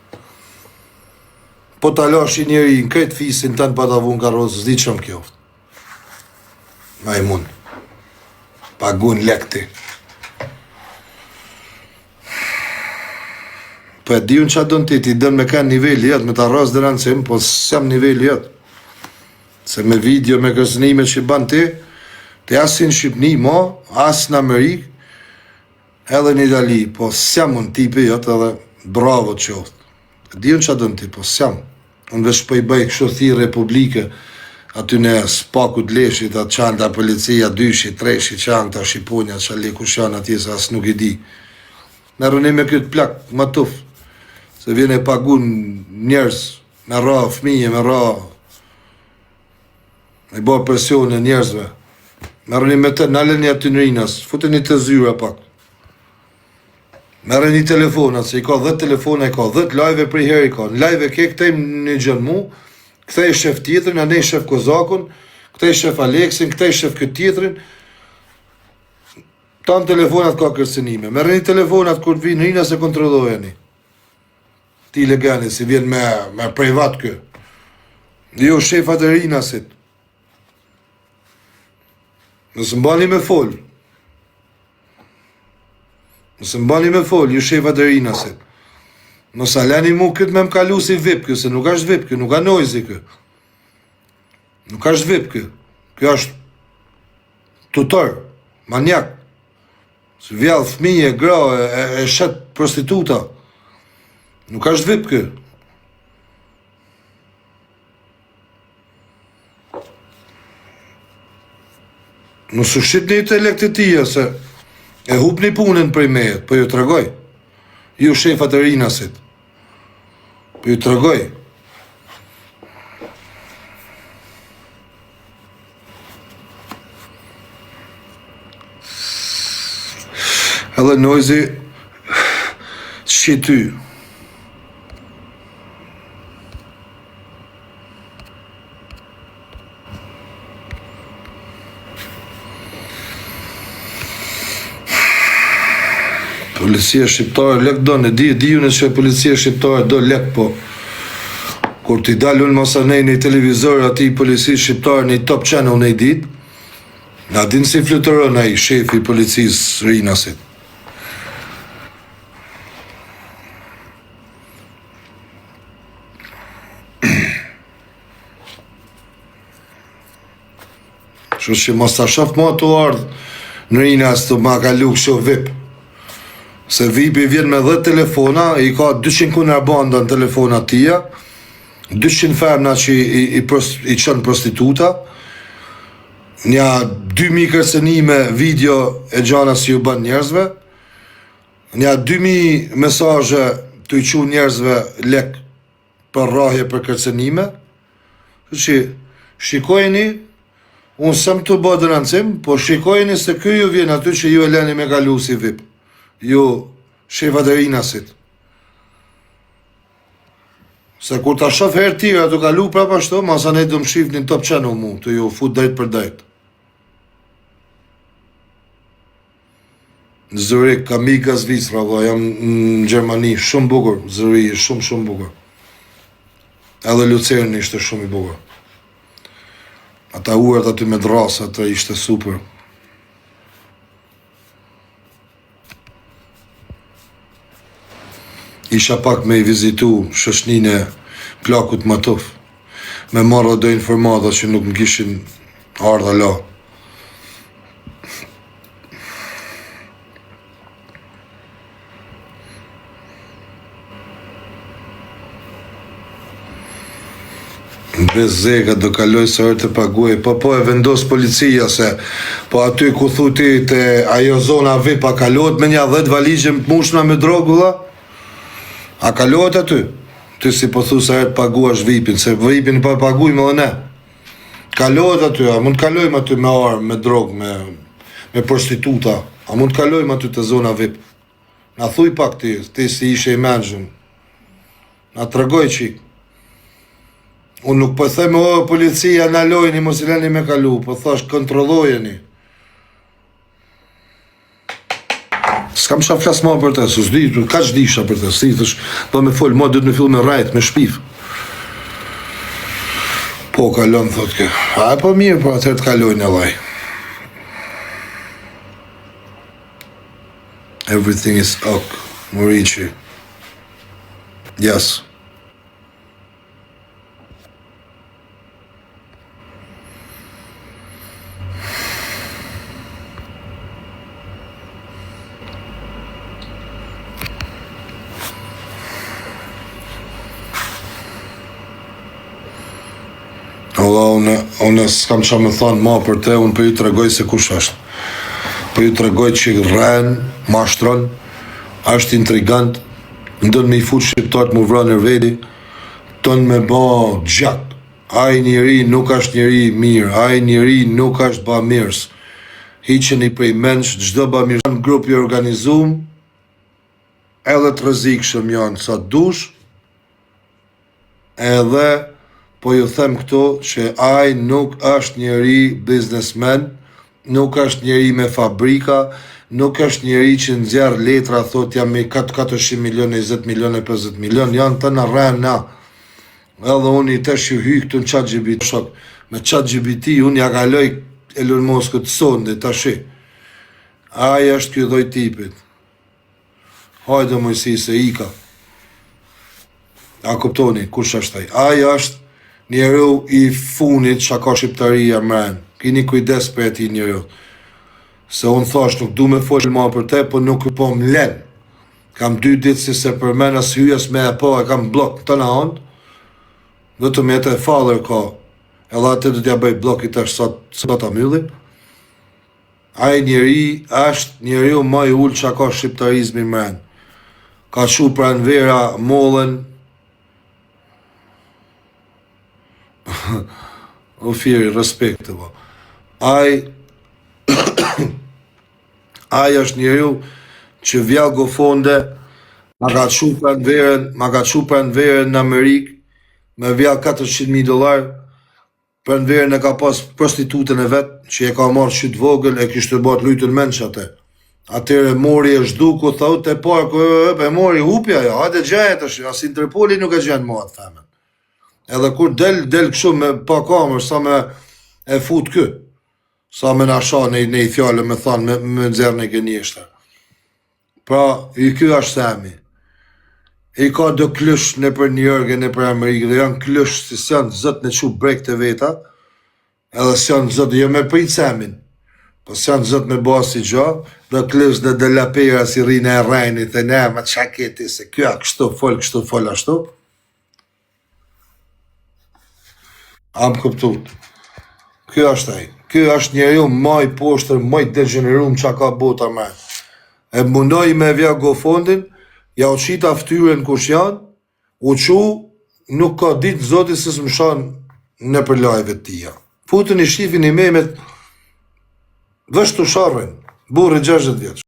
Po ta lash një njeri në krejt fisin tënd pa ta vunë karrocë, s'di që më kjoftë. Majmun. Pagun lek ti. Po e di unë ça don ti, ti don me kanë niveli jot, me ta rrasë denoncim, po s'jam niveli jot. Se me video, me kërcënime që ban ti, ti as si në Shqipni, mo, as në Amerikë, edhe në Itali, po s'jam unë tipi jot edhe bravo të qoftë. E di unë ça don ti, po s'jam. Unë veç po i bëj kështu thirrje publike aty në SPAK-ut leshit, atë çanta policia, dyshi, treshi, çanta, shqiponja, ça le kush janë atje se as nuk i di. Merruni me këtë plak, matuf, se vjen e pagun njerëz, me ra fëmijë, me ra me bë presione njerëzve. Merruni me të, naleni aty në Rinas, futeni te zyra pak. Merreni telefonat, se i ka 10 telefona, i ka 10 live për herë i ka. Në live ke këtej një gjën mu, këtej shef tjetrin, anej shef Kozakun, këtej shef Aleksin, këtej shef këtë tjetrin. Tanë telefonat ka kërcënime. Merreni telefonat kur të vinë Rinas e kontrollojeni. Ti legani, si vjen me, me privat kë. Jo shefat e Rinasit. Nëse mbani me fol. Nëse mbani me fol, ju shefat e Rinasit. Mos a leni mu këtë me më kalu si VIP kë, se nuk është VIP kë, nuk a Noizy kë. Nuk është VIP kë. Kjo është tutor, manjak. Se vjedh fëmijë, gra, e, e, e shet prostituta. Nuk është VIP kë. Mos u shitni te lekët e tija se e hupni punën prej meje, po ju tregoj. Ju shefat e Rinasit. Po ju tregoj. Edhe Noizy që ty. Policia shqiptare lek don, e di, e di unë që policia shqiptare do lek, po kur t'i dal unë masanej në televizor atij policisë shqiptare në Top Channel në ditë, na din si fluturon ai shefi i policisë Rinasit. Kështu që mos ta shoh më tu ardh në Rinas të ma kalu kështu VIP. Se VIP-i vjen me 10 telefona, i ka 200 kontrabanda në telefona tija, 200 femna që i, i, pros, i qënë prostituta, nja 2000 kërcënime video e gjana si ju bën njerëzve, Nja 2000 mesazhe tu i çu njerëzve lek për rrahje për kërcënime. Kështu që. Shikojeni, unë s'jam tu bë denoncim, po shikojeni se ky ju vjen aty që ju e leni me kalu si VIP. Ju shefat e Rinasit. Se kur ta shof herë tjera tu kalu prapë ashtu, masanej do më shifni në Top Channel mu, tu ju fut drejt për drejt. Në Zurich, kam ik nga Zvicra, vlla, jam në Gjermani, shumë bukur, Zurich, shumë shumë bukur. Edhe Lucerni ishte shumë i bukur. Ata urat aty me dërrasa, atë ishte super. Isha pak me i vizitu shoqninë e plakut Matuf, me marrë do informata që nuk më kishin ardhë ala. Bezega do kaloj sa herë të paguaj. Po po e vendos policia se po aty ku thu ti te ajo zona VIP a kalohet me nja 10 valixhe të mushna me drogë vëlla? A kalohet aty? Ti si po thu sa herë të paguash VIP-in, se VIP-in po e paguajmë edhe ne. Kalohet aty, a mund të kalojmë aty me armë, me drogë, me me prostituta? A mund të kalojmë aty te zona VIP? Na thuj pak ti, ti si ishe i mençëm. Na tregoj çik. Unë nuk po them o policia ndalojeni, mos i leni me kalu, po thash kontrollojeni. S'kam çfarë flas më për të, s'di, kaq disha për të, si thosh, do me fol, më duhet me fillu me rrejt, me shpif. Po kalon thot kë. A po mirë, po atëherë të kalojnë allaj. Everything is ok, Muriqi. Yes. Allah, unë, unë s'kam ça me thonë ma për te, unë po ju tregoj se kush është. Po ju tregoj që rren, mashtron, është intrigant, don me i fut shqiptarët mu vra nër veti, Don me ba gjak. Ai njeri nuk asht njeri i mirë, ai njeri nuk asht bamirs. Hiqeni prej mendsh çdo bamirs. Janë grup i organizum, edhe të rrezikshëm janë sa të dush, edhe po ju them këtu që ai nuk është njeri biznesmen, Nuk është njeri me fabrika, nuk është njeri që nxjerr letra thotë jam me 400 milionë, 20 milionë, 50 milionë, janë të rrena. Edhe unë i tash ju hyj këtu në chat GPT, shok, me chat GPT unë ja kaloj Elon Muskut sonde tashi. Ai është ky lloj tipit. Hajde moj si se ika. A kuptoni, kush është ai? Ai është njeriu i funit që ka shqiptaria mren. Kini kujdes për atij njeriu. Se unë thash nuk du me fol ma për te, po nuk po më len. Kam dy ditë si se përmen as hyj as me e pa, e kam bllok të në anë. Vetëm jetë e father ka. Edhe atë do t'ja bëj bllok i tash sa, sa ta mylli. Ai njeri është njeriu ma i ulët që ka shqiptarizmi mren. Ka çu Pranvera Mollën O Firi, respekt të po. Ai ai është njeriu që vjell GoFundme ma ka çu Pranverën, ma ka çu Pranverën në Amerikë me vjell 400.000 dollar Pranverën e ka pas prostitutën e vet, që e ka marrë që të vogël, e kishte bërë të lujtën mendsh atë. Atëherë e mori e zhduku, tha te parku, e, e, e mori hupi ajo, hajde gjeje tash, as Interpoli nuk e gjen më atë femën. Edhe kur del, del kështu me pa kamer, sa me e fut ky. Sa me na sha në në fjalë me than me me nxjerr në gënjeshtër. Pra, i ky është Semi. I ka do klysh nëpër New York e nëpër Amerikë dhe janë klysh si s'janë zot me çu brekt e veta, edhe s'janë zot jo me prit Semin, po s'janë zot me ba si gjo, do klysh dhe do lapera si rrinë e rrejnë, the ne, ma qa ke ti se ky a kështu fol, kështu fol ashtu. A më kuptut? Ky është ai. Ky është njeriu më i poshtër, më i degjenerum që ka bota më. E mundoi me vja GoFundin, ja u qita fytyrën kush janë, u çu, nuk ka ditë zoti se s'më shan. Nëpër live të tija. Futuni shifini memet, vështë të sharrin, burri 60 vjeç.